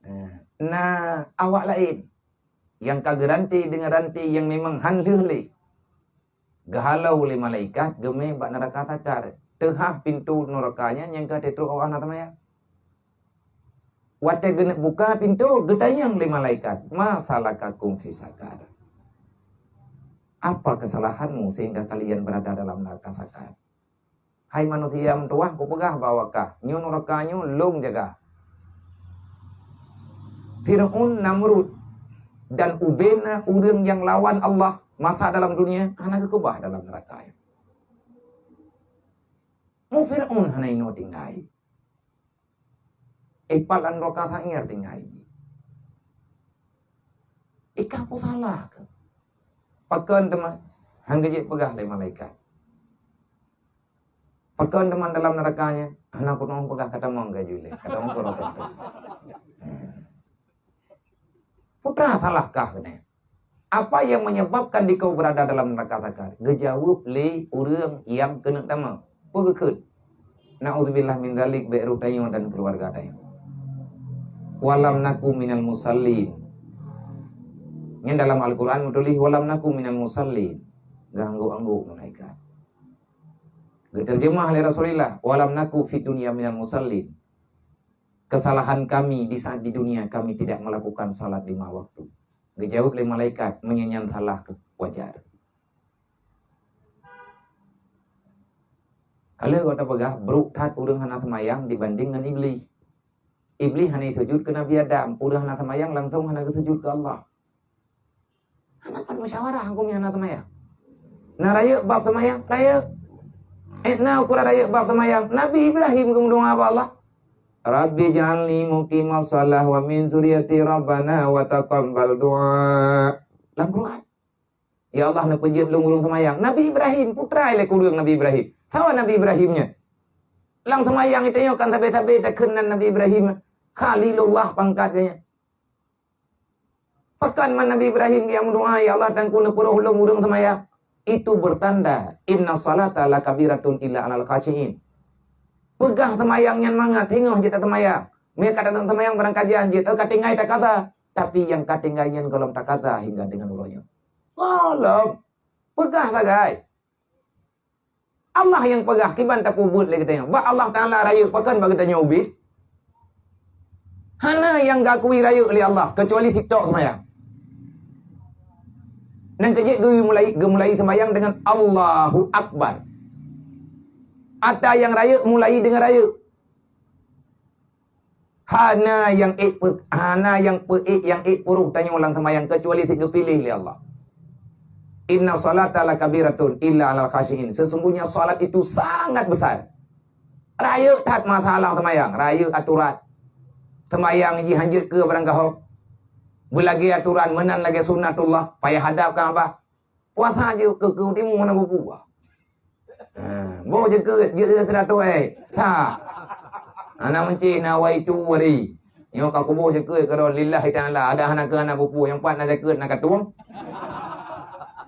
Eh, na awak laén nyang ka geuranté deungon ranté nyang memang han lheueh lé. Geuhalo lé malaikat geumé bak neuraka sakar. Teuhah pintoe neuraka nyan nyang ka teutrok awak hana seumayang. Watée geuneuk buka pintoe, geutanyong lé malaikat, "Ma salakakum fi sakar?" "Apa kesalahanmu sehingga kalian berada dalam neraka sakar?" "Hai manusia meutuwah, kupeugah bak awak kah, nyoe neuraka nyoe lôn jaga. Firaun, Namrud, dan ubena ureuëng nyang lawan Allah masa dalam dunia hana geukeubah dalam neuraka nyoe. Mu Firaun hana inoe tinggai. Ipat lam neuraka sa'ir tinggai. Ikah peue salah keuh?" "Pakon teuma?" Han geujeuet peugah lé malaikat. "Pakon teuma dalam neuraka nyan?" "Hana kuteumé peugah, ka tamong ka jih lé, ka tamong keudroe." "Peue teuma salah kah keunoe? Apa yang menyebabkan dikau berada dalam neraka sakar?" Geujaweueb lé ureuëng nyang keuneuk tamong. Peue geukheun? "Na'udzubillah min dzalik," bék roh tanyoe dan keuluwarga tanyoe. "Walam naku minal musallin." Nyan dalam Al-Quran meutuléh, "Walam naku minal musallin." Geuanggok-anggok malaikat. Geuteurjeumah lé Rasulullah, "Walam naku fid dunya minal musallin." Kesalahan kami di saat di dunia, kami tidak melakukan salat lima waktu. Geujaweueb lé malaikat, "Meunyoe nyan salah keuh, wajar." Ka lheueh gata peugah, brok that ureuëng hana seumayang dibanding ngon Iblih. Iblih hana sujud keu Nabi Adam, ureuëng hana seumayang langsong hana geusujud keu Allah. Hana pat musyawarah huköm nyang hana seumayang. Na rayeuk bab seumayang, rayeuk. Eh, na ukoran rayeuk bab seumayang. Nabi Ibrahim geumeudoá bak Allah, "Rabbi ja'alni muqimas shalah wa min zuriyati rabbana wa taqabbal du'a." Lam Quran. "Ya Allah, neupeujeuet lôn ureuëng seumayang." Nabi Ibrahim, putra ilée kureueng Nabi Ibrahim. Sawa Nabi Ibrahim nyan? Lam seumayang geutanyoe kan sabe-sabe takheun nan Nabi Ibrahim, Khalilullah pangkat geuh nyan. Pakon man Nabi Ibrahim geumeudoa, "Ya Allah, Teungku, neupeurôh lom ureuëng seumayang." Itu bertanda, "Inna salata lakabiratun illa alal khasyiin." Peugah seumayang nyan mangat, singoh jeuet taseumayang. Meunyo ka tateun seumayang barangkajan jeuet, oh, ka tinggai takata. Tapi nyang ka tinggai nyan gohlom takata hingga deungon uroe nyoe. Gohlom. Peugah sagai. Allah nyang peugah, kiban tapeubuet lé geutanyoe. Bak Allah Taala rayeuk, pakon bak geutanyoe ubit? Hana nyang geukui rayeuk lé Allah, keucuali sitok seumayang. Nyan keuh jeuet geumulai, geumulai seumayang deungon Allahu Akbar. Ata nyang rayeuk mulai deungon rayeuk. Hana nyang ék peu-, hana nyang peu-, ék, nyang ék peuroh tanyoe lam seumayang keucuali sit geupiléh lé Allah. "Inna salata lakabiratun illa alal khasyiin." Sesungguhnya salat itu sangat besar. Rayeuk that masalah seumayang, rayeuk aturan. Seumayang jih hanjeuet keu barangkaho. Beulagée aturan meunan lagée sunatullah, payah hadab Ka'bah. Puasa jeuet keu, keu timu hana bubuah. Ha, boh jeuet keu, jeuet keu seratus ai. Sa. Hana meuncih na wai tu wari. Nyoe ka kuboh jeuet keu keudroe lillahi ta'ala. Ada hana keu hana bubuah. Nyang pat na jeuet keu na katueng.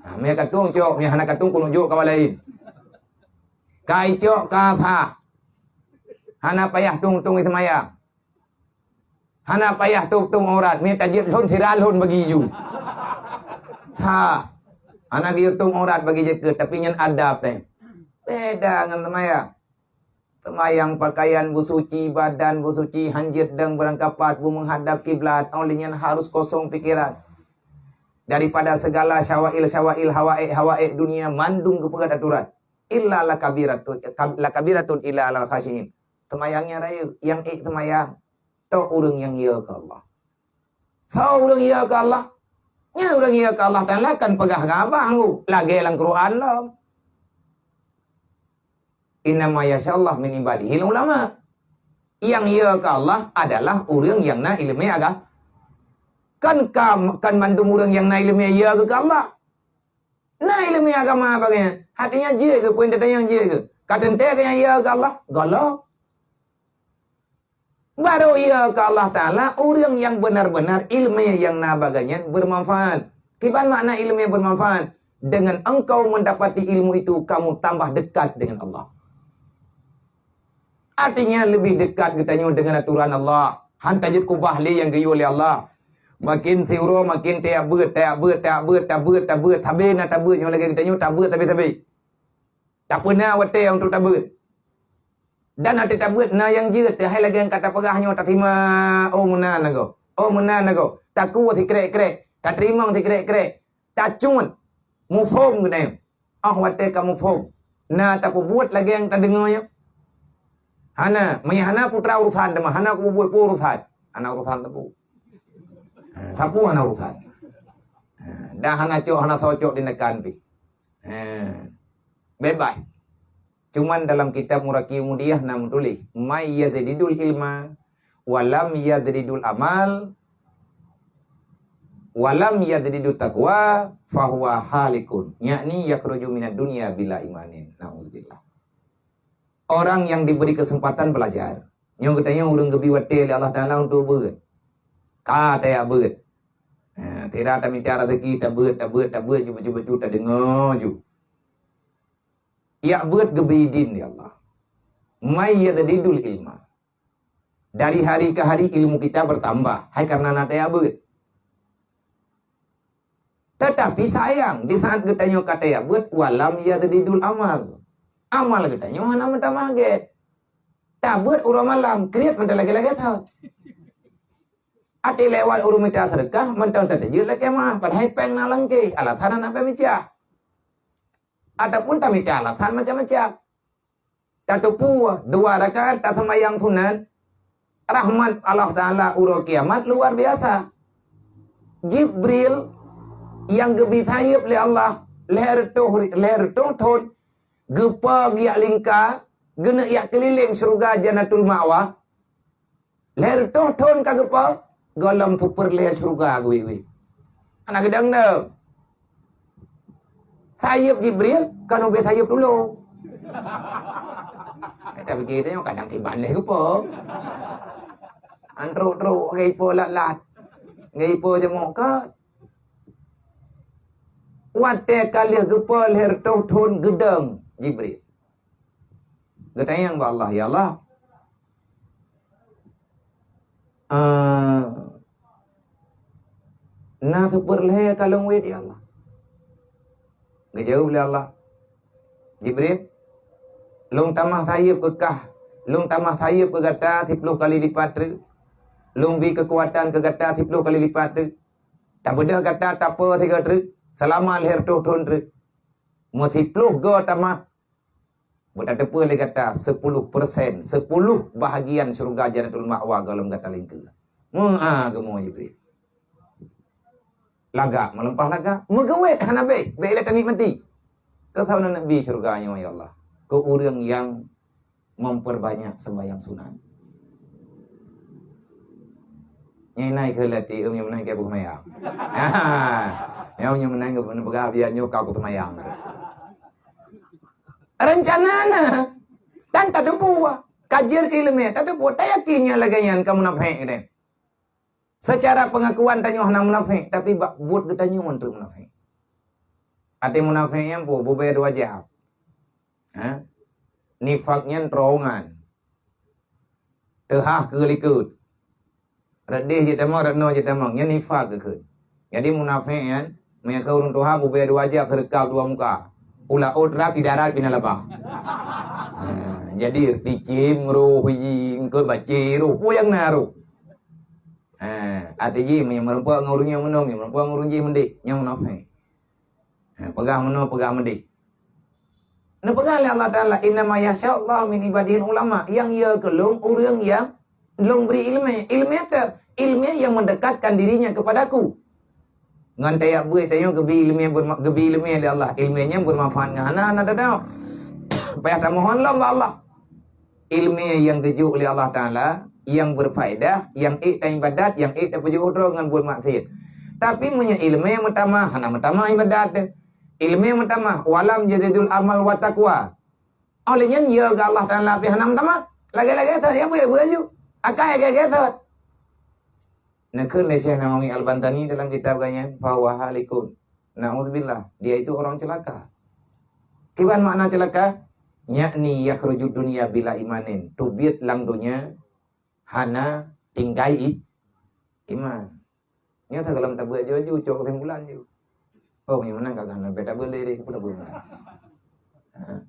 Ha, mie katueng cok, mie hana katueng keuneuk jok kawan lain. Kai cok ka sah. Hana payah tung-tung seumayang. Hana payah tôp-tôp aurat, mie tajeuet lhôn sira lhôn bagi ju. Ha. Hana geuyue tôp aurat bagi jeuet keu, tapi nyan adab teh. Beda ngon seumayang. Seumayang pakaian beusuci, badan beusuci, hanjeuet dang beurangkapat, beumenghadap kiblat, oh lheueh nyan harus kosong pikeran. Daripada segala syawail-syawail hawaik-hawaik dunia mandum geupeugah aturan. Illa lakabiratun, kab-, lakabiratun illa alal khasyiin. Seumayang nyang rayeuk, nyang ék seumayang. Toh ureuëng nyang yö keu Allah. Soe ureuëng yö keu Allah? Nyan ureuëng yö keu Allah Taala kan peugah gabah ngu, lagée lam Quran lom. "Innama yakhsyallah min ibadihil ulama." Nyang yö keu Allah adalah ureuëng nyang na iéleumé agam. Kan ka, kan mandum ureuëng nyang na iéleumé yö keu Allah. Na iéleumé agama bagai nyan. Artinya jeuet keu, peue teuntang jeuet keu. Ka teuntée keu nyang yö keu Allah, gohlom. Barô yö keu Allah Taala ureuëng nyang benar-benar iéleumé nyang na bagai nyan bermanfaat. Kiban makna iéleumé bermanfaat? Dengan engkau mendapati ilmu itu, kamu tambah dekat dengan Allah. Artinya, leubeh dekat geutanyoe deungon aturan Allah. Han tajeuet keubah lé nyang geuyue lé Allah. Maken siuroe maken tajak beuet, tajak beuet, tajak beuet, tabeuet, tabeuet, tabeuet. Sabe na tabeuet nyoe lagée geutanyoe tabeuet sabe-sabe. Tapeuna watée untuk tabeuet. Dan watée tabeuet na nyang jeuet, hai lagée nyang ka tapeugah nyoe, tateuma, oh meunan lagoe. Oh meunan lagoe. Takue sikrek-krek, tateurimong sikrek-krek. Tacuet. Muphom geutanyoe. Oh watée ka muphom, na tapeubuet lagée nyang tadeungoe nyoe? Hana, meunyo hana putra urusan teuma, hana kubuet peue urusan. Hana urusan teupeu. Ha, sapeue hana urusan? Ha, dah hana cok, hana socok dinekan pih. Ha, bebas. Cuman dalam kitab Muraki Mudiah na meutuléh, "May yajadidul ilma walam yajadidul amal, walam yajadidut taqwa, fahuwa halikun." Yakni yakhruju minad dunya bila imanin. Nauzubillah. Orang yang diberi kesempatan belajar. Nyoe geutanyoe ureuëng geubi watée lé Allah Taala untuk beuet. Ka tajak beuet. Ha, tira tamita rezeki, tabeuet, tabeuet, tabeuet, ju, ju, ju, tadeungoe ju. Jak beuet geubi idin lé Allah. May yajadidul ilma. Dari hari ke hari ilmu kita bertambah. Hai karena na tajak beuet. Tetapi sayang, di saat geutanyoe ka tajak beuet, walam yajadidul amal. Amal geutanyoe hana meutamah gét. Tabeuet uroe malam, kriet mantong lagée-lagée that. Até lewat ureuëng mita seudeukah, mantong tateujeuet lakée meu'ah, padahai péng na lam kéh, alasan hana péng meucah. Ataupun tamita alasan macam-macam. Tateupeue dua rakaat taseumayang sunat, rahmat Allah Taala uroe kiamat luar biasa. Jibril nyang geubi sayeup lé Allah lhée reutôh, lhée reutôh thon, geupo geujak lingka, geuneuk jak keulileng syeuruga Jannatul Ma'wa. Lhée reutôh thon ka geupo, gohlom super lhée syeuruga geuwi-wi. Hana geudong-dong. Sayeup Jibril kon ubé sayeup tulông. Tapi kita nyoe kadang kiban leh geupo. Antrok-trok geupo lat-lat. Geupo jamok ka. Watée ka lheueh geupo lhée reutôh thon geudong Jibril. Geutanyong bak Allah, "Ya Allah, eh, na teupeu lhée ka lôn wét, ya Allah?" Geujaweueb lé Allah, "Jibril, lôn tamah sayeuep keu kah, lôn tamah sayeuep keu gata siploh kali lipat treuk. Lôn bi keukuatan keu gata siploh kali lipat treuk. Tabeudôh gata tapeue sigoe treuk, seulama lhée reutôh thon treuk. Meusiploh goe tamah, beutateupeue lé gata siploh persen, siploh bahagian syeuruga Jannatul Ma'wa gohlom gata lingkeue." Meu'a geumo Jibril. Lagak meuleupah lagak, meugeuwét hana bék, bék lé tanikmati. Keu saboh Nabi syeuruga nyoe, ya Allah, keu ureuëng nyang memperbanyak sembahyang sunat. Nyan na keuh lati, um, nyang meunan keu seumayang. Nyang meunan keu peugah biar nyoe ka seumayang. Rencana na, dan tateupeue, kajian keu ileumé, tateupeue, tayakin nyang lagée nyan ka munafék deh. Secara pengakuan tanyoe hana munafék, tapi bak buet geutanyoe treuk munafék. Até munafék nyan peue, bubé dua jam. Ha? Nifak nyan terowongan. Teuhah keu likot. Reudeh jeuet tamong, reudeh jeuet tamong. Nyan nifak keu kheun. Jadi munafék nyan, meunyo keu ureuëng tuha bubé dua jam seudeukab dua muka. Ula ot rab di darat pina laba. Ha, jadi ticim roh ji, engkau baci roh, peue nyang na roh. Ha, até jih meunyo meurumpok ngon ureuëng nyang meunoe, meunyo meurumpok ngon ureuëng jih meudeh, nyan munafék. Ha, peugah meunoe, peugah meudeh. Neupeugah lé Allah Taala, "Innama yakhsyallaha min ibadihil ulama." Nyang ya keu lôn ureuëng nyang lôn bri ileumé. Ileumé apa? Ileumé yang mendekatkan dirinya kepada-Ku. Ngon tayak beuet tanyoe geubi ileumé beurma-, geubi ileumé lé Allah. Ileumé nyan beurmanfaat ngon hana, hana teudoe. Payah tamohon lom bak Allah. Ileumé nyang geujok lé Allah Taala, nyang berfaedah, nyang ék taibadat, nyang ék tapeujeuet droe ngon buet maksiat. Tapi meunyoe ileumé meutamah, hana meutamah ibadat teuh. Ileumé meutamah, walam jadidul amal wa taqwa. Óh lheueh nyan, ya keu Allah Taala pih hana meutamah. Lagée-lagée that, ya buet-buet aju. Akai lagée-lagée that. Neukheun lé Syekh Nawawi Al-Bantani dalam kitab geuh nyan, "Fahuwa halikun." Na'udzubillah, dia itu orang celaka. Kiban makna celaka? Yakni yakhrujud dunya bila imanin. Teubiet lam donya hana tinggai i-, iman. Nyata kalau tabuet aju-aju, cok kesimpulan ju. Oh, meunyoe meunan ka gana, beta boleh deh, aku tak boleh. Ha.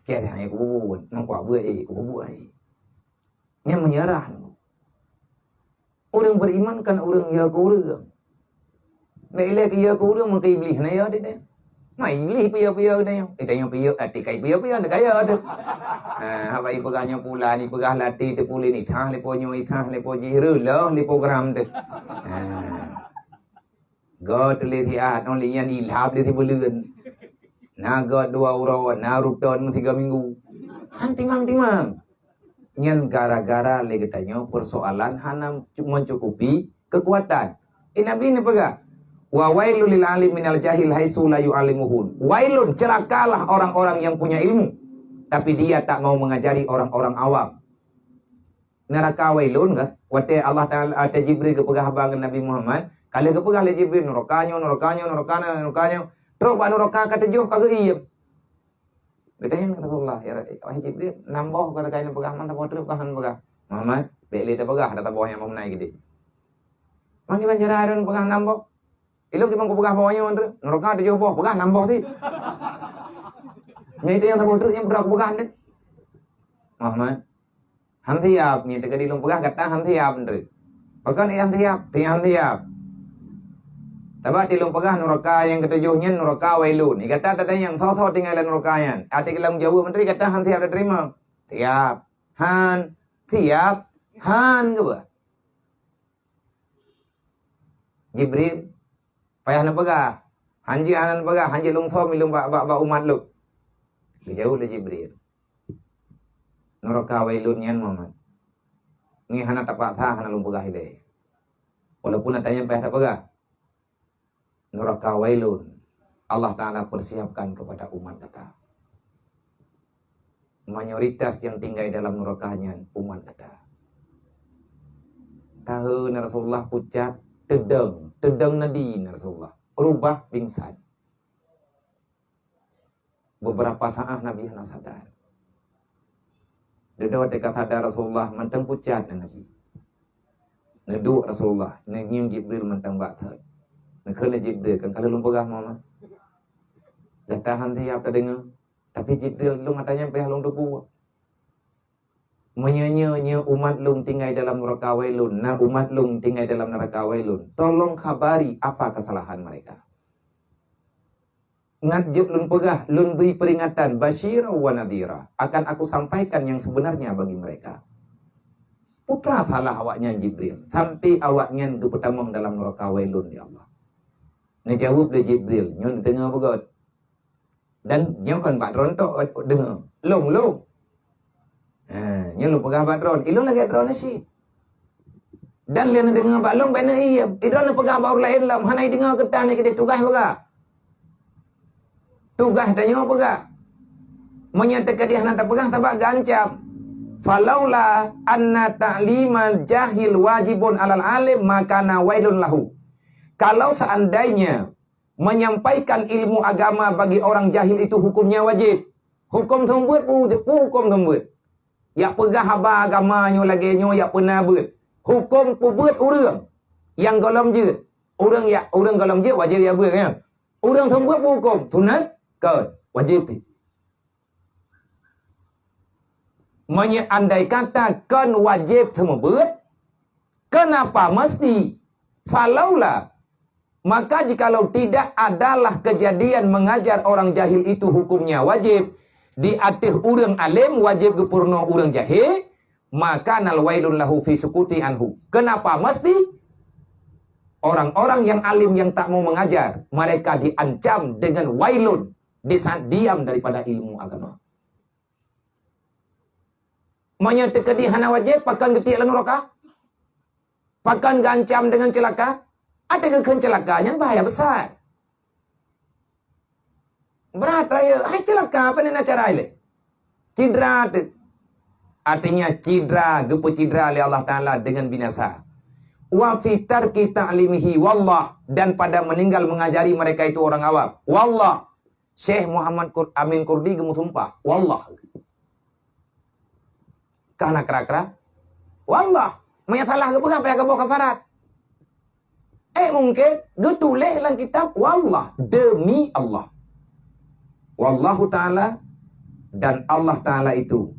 Kiat hai kubuet, meukuah buet, eh, kubuet, eh. Nyan meunyeurah. Ureuëng beriman kan ureuëng ya keu ureuëng. Bèk ilèe keu ya keu ureuëng, meuka Iblih na ya teuh. Ma Iblih piya-piya geutanyoe. Geutanyoe piya, até kai piya-piya, na kaya teuh. Ha, haba ipeugah nyoe pula, ipeugah lati teuh pulin, ithah leupah nyoe, ithah leupah jih, reuloh leupah gram teuh. Ha. Go tuléh siat, ngon lé nyan ilhab lé sibuleuen. Na go dua uroe, na ruton meusigoe minggu. Han timang-timang. Nyan gara-gara lé geutanyoe persoalan hana mencukupi kekuatan. Eh, Nabi neupeugah, "Wa wailul lil alim minal jahil haitsu la yu'allimuhun." Wailun, celakalah orang-orang yang punya ilmu, tapi dia tak mau mengajari orang-orang awam. Neuraka Wailun kah? Watèe Allah Taala, watèe Jibril geupeugah haba ngon Nabi Muhammad, ka lheueh geupeugah lé Jibril, "Neuraka nyoe, neuraka nyoe, neuraka nyoe, neuraka nyoe." Trok bak neuraka ka tujoh ka geuiem. Geutanyong Rasulullah, "Ya, wahai Jibril, nam boh ka teuka neupeugah, man saboh treuk ka hana neupeugah?" "Muhammad, bèk lé tapeugah, ata boh nyang meunai geude." "Man kiban cara lôn peugah nam boh?" "Ilôn kiban kupeugah boh nyoe treuk, neuraka tujoh boh, peugah nam boh cit." "Nyan itu nyang saboh treuk nyang peugah kupeugah nyan." "Muhammad, han siap, nyan teuka di lôn peugah gata han siap, Ndri." "Pakon han siap?" "Ti han siap. Sabab di lôn peugah neuraka nyang keutujoh nyan neuraka Wailun. Gata tatanyong soe-soe tinggai lam neuraka nyan. Até keu lôn jaweueb, Ndri, gata han siap tateurimong." "Siap." "Han siap?" "Han," geupeugah. "Jibril, payah neupeugah. Han jeuet hana neupeugah, han jeuet lôn som ilôn bak, bak, bak umat lôn." Geujaweueb lé Jibril, "Neuraka Wailun nyan, Muhammad, ngi hana tapaksa hana lôn peugah ilèe. Walaupun ata nyan payah tapeugah, neuraka Wailun Allah Taala persiapkan kepada umat gata." Mayoritas nyang tinggai dalam neuraka nyan umat gata. Tahe na Rasulullah pucat, teudong, teudong nadi na Rasulullah, rubah pingsan. Beberapa saat Nabi hana sadar. Dudoe teuka sadar Rasulullah, mantong pucat na Nabi. Neuduek Rasulullah, neungieng Jibril mantong bak thot. Neukheun lé Jibril, "Kan ka lôn peugah, Muhammad? Gata han siap tadeungoe, tapi Jibril lôn ata nyan payah lôn teupeue. Meunyoe nyoe, nyoe umat lôn tinggai dalam neuraka wailun, na umat lôn tinggai dalam neuraka wailun. Tolong khabari apa kesalahan mereka." Ngat jeuet lôn peugah, lôn bri peuringatan, basyira wa nadhira, akan Aku sampaikan nyang sebenarnya bagi mereka. Peue teuma salah awaknyan Jibril, sampai awaknyan geupeutamong dalam neuraka wailun, ya Allah? Neujaweueb lé Jibril, nyoe neudeungoe beugöt. Dan nyoe kon bak droeneuh deungoe. Lôn, lôn. Ha, nyoe lôn peugah bak droeneuh. Ilôn lagèe droeneuh cit. Dan lé neudeungoe bak lôn, bèk neuiem. Idroeneuh peugah bak ureueng laén lom, hana ideungoe keu tan nyan keudéh tugaih peugah. Tugaih tanyoe peugah. Meunyoe teukeudéh hana tapeugah, sabab geuancam. "Falaula anna ta'limal jahil wajibun alal alim, makana wailun lahu." Kalau seandainya menyampaikan ilmu agama bagi orang jahil itu hukumnya wajib. Hukum seumeubeuet pu-, pu hukum seumeubeuet. Yak peugah haba agama nyoe lagèe nyoe yak peuna beuet. Hukum peubeuet ureueng nyang gohlom jeuet. Ureueng yak, ureueng gohlom jeuet wajéb yak beuet, ya. Ureueng seumeubeuet pu hukum sunat, kon wajéb. Meunyoe andai kata kon wajéb seumeubeuet, kenapa mesti? Falaula, maka jikalau tidak adalah kejadian mengajar orang jahil itu hukumnya wajib di ateueh ureueng além, wajéb geupeurunoe ureueng jahé, maka nal wailun lahu fi sukuti anhu. Kenapa mesti? Orang-orang yang alim yang tak mau mengajar, mereka diancam dengan wailun, di saat diam daripada ilmu agama. Meunyoe teukeudi hana wajéb, pakon geutiek lam neuraka? Pakon geuancam deungon ceulaka? Até geukheun ceulaka nyan bahaya besar. Brat rayeuk, hai ceulaka, pane na cara ilée? Cidra teuk. Artinya cidra, geupeucidra lé Allah Taala dengan binasa. Wa fi tarki ta'limihi wallah, dan pada meninggal mengajari mereka itu orang awam. Wallah, Syekh Muhammad Kur-, Amin Kurdi geumeusumpah, wallah. Ka na kra-kra? Wallah. Meunyo salah geupeugah, payah geuboh kafarat. Eh, mungkin geutuléh lam kitab, wallah, demi Allah. Wallahu ta'ala, dan Allah Taala itu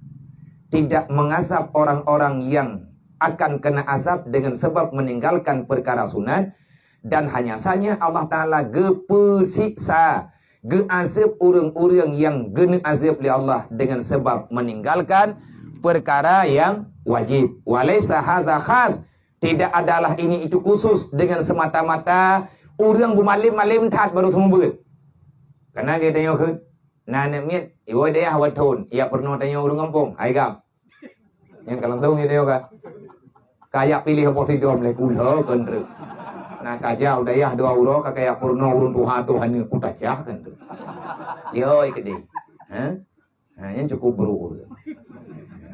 tidak mengazab orang-orang yang akan kena azab dengan sebab meninggalkan perkara sunat, dan hanya saja Allah Taala geupeusiksa, geuazab ureueng-ureueng nyang geuneuazab lé Allah dengan sebab meninggalkan perkara yang wajib. Walaisa hadza khas, tidak adalah ini itu khusus dengan semata-mata ureueng beumalém-malém that baru seumeubeuet. Kana geutanyoe kheun, na aneuk miet, iwoe dayah wan thon, yak peurunoe tanyoe ureueng gampông, hai gam. Nyang ka lantong nyoe ka. Kayak piléh boh sidom lé kula keuntreuk. Na kaja u dayah dua uroe ka kayak peurunoe ureueng tuha tuha ni kutacah keuntreuk. Yo, ikedi. Ha? Ha, nyan cukup bro.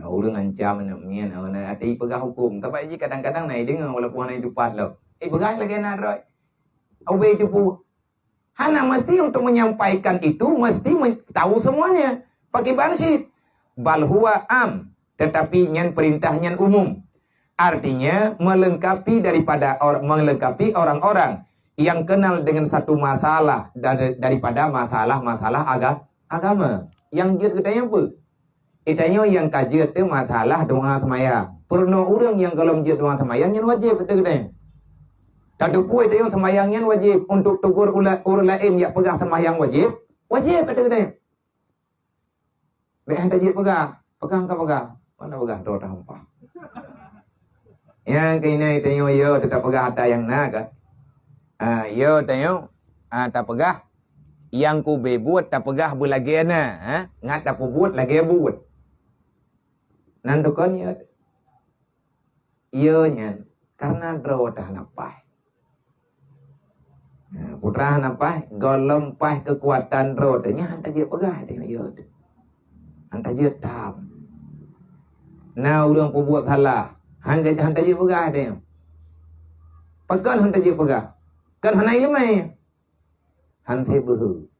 Ha, ureueng ancam aneuk miet, aneuk até peugah hukum. Tapi ji kadang-kadang na ideungoe walaupun hana idupat lom. Eh, peugah lagèe na droe. Ubé itu pu. Hana mesti untuk menyampaikan itu mesti men-, tahu semuanya. Pakiban cit. Bal huwa am, tetapi nyan perintah nyan umum. Artinya melengkapi daripada or-, melengkapi orang-orang yang kenal dengan satu masalah dari, daripada masalah-masalah aga-, agama. Yang jeuet geutanyoe peue? Geutanyoe nyang ka jeuet teuh masalah doa seumayang. Peurunoe ureueng nyang gohlom jeuet doa seumayang nyan wajéb ateueh geutanyoe. Tateupeue geutanyoe seumayang nyan wajéb, untuk teugor ula-, ureueng laén jak peugah seumayang wajéb, wajéb ateueh geutanyoe. Bèk han tajeuet peugah, peugah ka peugah. Mana peugah droe tahampah. Nyang keuhina tanyoe yo teutab peugah ata nyang na ka. Ah, yo tanyoe, ah, tapeugah nyang kubé buet tapeugah beulagèe na, ha? Ngat tapeubuet lagèe buet. Nan tukon yo. Yo nyan, karena droe teuh hana paih. Ha, putra hana paih, gohlom paih keukuatan droe teuh nyan han tajeuet peugah teuh yo teuh. Han tajeuet tham. Na ureuëng peubuet salah, han, han tajeuet peugah deh. Pakon han tajeuet peugah? Kan hana iéleumé. Han sép beuhe.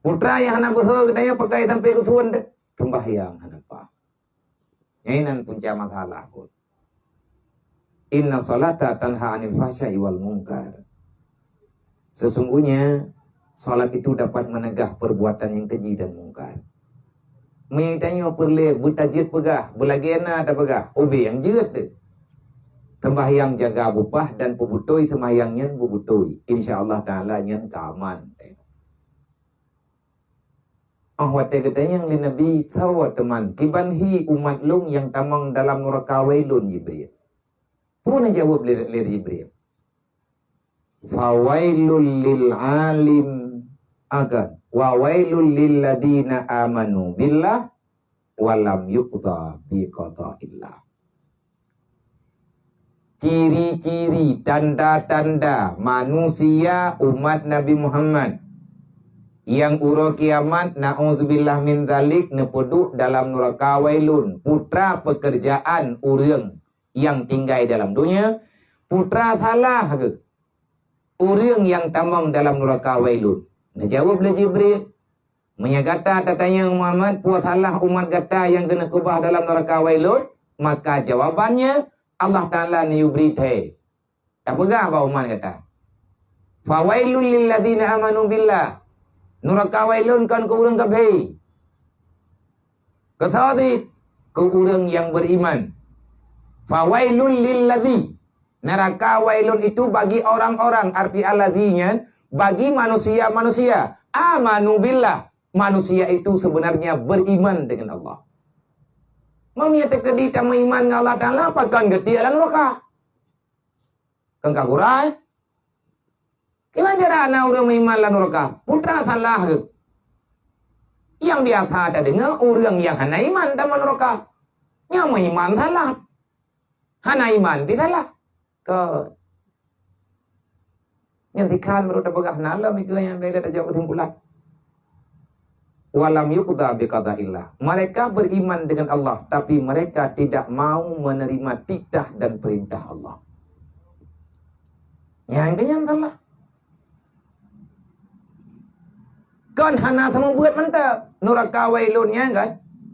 Putra nyang hana beuhe geutanyoe pakai sampai keu suon deh. Sembahyang hana paih. Nyan punca masalah pun. Inna salata tanha anil fahsya'i wal munkar. Sesungguhnya salat itu dapat menegah perbuatan yang keji dan mungkar. Meunyoe tanyoe peureulée beutajeuet peugah, beulagée na tapeugah, ubé nyang jeuet teuh. Sembahyang jaga bupah dan peubeutôi sembahyang nyan beubeutôi. Insya Allah Taala nyan ka aman. Oh watée geutanyong lé Nabi, "Sawa teuma, kiban hi umat lôn nyang tamong dalam nuraka wailun, Jibril?" Peue na jaweueb lé, lé Jibril? "Fawailul lil alim agan, wa wailul lil ladina amanu billah wa lam yuqda bi qadaillah." Ciri-ciri, tanda-tanda manusia umat Nabi Muhammad nyang uroe kiamat, na'udzubillah min dzalik, neupeuduek dalam nuraka wailun, putra pekerjaan ureuëng nyang tinggai dalam donya, putra salah geuh ureuëng nyang tamong dalam nuraka wailun. Neujaweueb lé Jibril, "Meunyoe gata tatanyong Muhammad, peue salah umat gata nyang keuneuk keubah dalam nuraka wailun, maka jawabannya Allah Taala neuyue bri thée. Tapeugah bak umat gata, 'Fawailul lil ladzina amanu billah.' Nuraka wailun kon keu ureuëng kafé. Keu soe cit? Keu ureuëng nyang beriman. 'Fawailul lil ladzi.' Neraka wailun itu bagi orang-orang, arti allazi nyan, bagi manusia-manusia. Amanu billah, manusia itu sebenarnya beriman dengan Allah. Meunyoe teukeudi tameuiman ngon Allah Taala, pakon geutiek lam nuraka? Kon ka gura, eh? Kiban cara na ureuëng meuiman lam nuraka? Putra salah geuh. Nyang biasa tadeungoe ureuëng nyang hana iman tamong nuraka. Nyang meuiman salah. Hana iman pih salah. Ka. Nyang tikhan meurot tapeugah na lom ikeue nyang beda tajaweueb keusimpulan. Walam yuqda biqadaillah. Mereka beriman dengan Allah, tapi mereka tidak mau menerima titah dan perintah Allah. Nyang keunyan salah. Kon hana seumeubeuet mantap. Nuraka wailun nyan kan?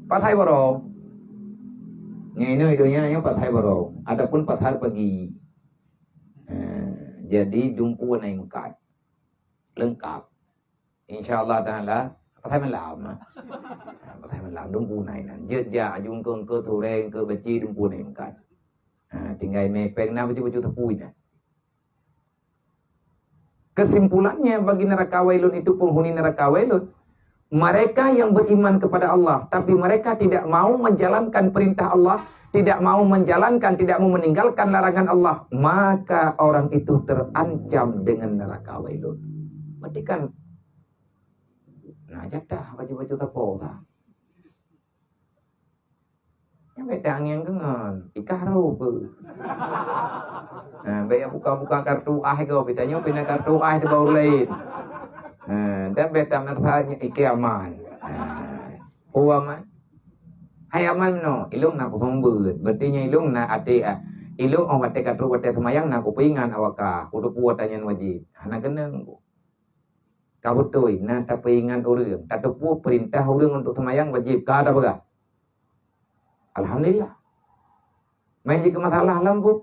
Pasai barong. Nyan inoe donya nyan pasai barong. Adapun pasai pagi. Ha, jadi dumpeue na i meukat. Leungkap. Insya Allah Taala, pasai malam. Ha, pasai malam, dumpeue na inan. Jeuet jak, aju engke-engke, tureng ke, beci, dumpeue na i meukat. Ha, tinggai mé péng na bacut-bacut teupui na. Kesimpulannya, bagi neraka wailun itu penghuni neraka wailun, mereka yang beriman kepada Allah, tapi mereka tidak mau menjalankan perintah Allah, tidak mau menjalankan, tidak mau meninggalkan larangan Allah, maka orang itu terancam dengan neraka wailun. Berarti kan, na jatah bacut-bacut teupui ta. Nyan bèk tangieng keu ngon, ikah roh keu. Ha, bèk buka-buka kartu ah keu, bèk tanyoe pih na kartu ah di bawah laén. Ha, dan bèk tameurasa nyoe ikeu aman. Ha, oh aman. Hai aman meunoe, ilông na keu sumbeuen. Berarti nyoe ilông na até, ah. Ilông oh watèe ka trok watèe seumayang na keu peuingat awak kah, keu teupeue watèe nyan wajéb. Hana keunong. Ka beutôi, na tapeuingat ureueng, tateupeue peurintah ureueng untuk seumayang wajéb, ka tapeugah. Alhamdulillah. Meunan jeuet keu masalah lam buet.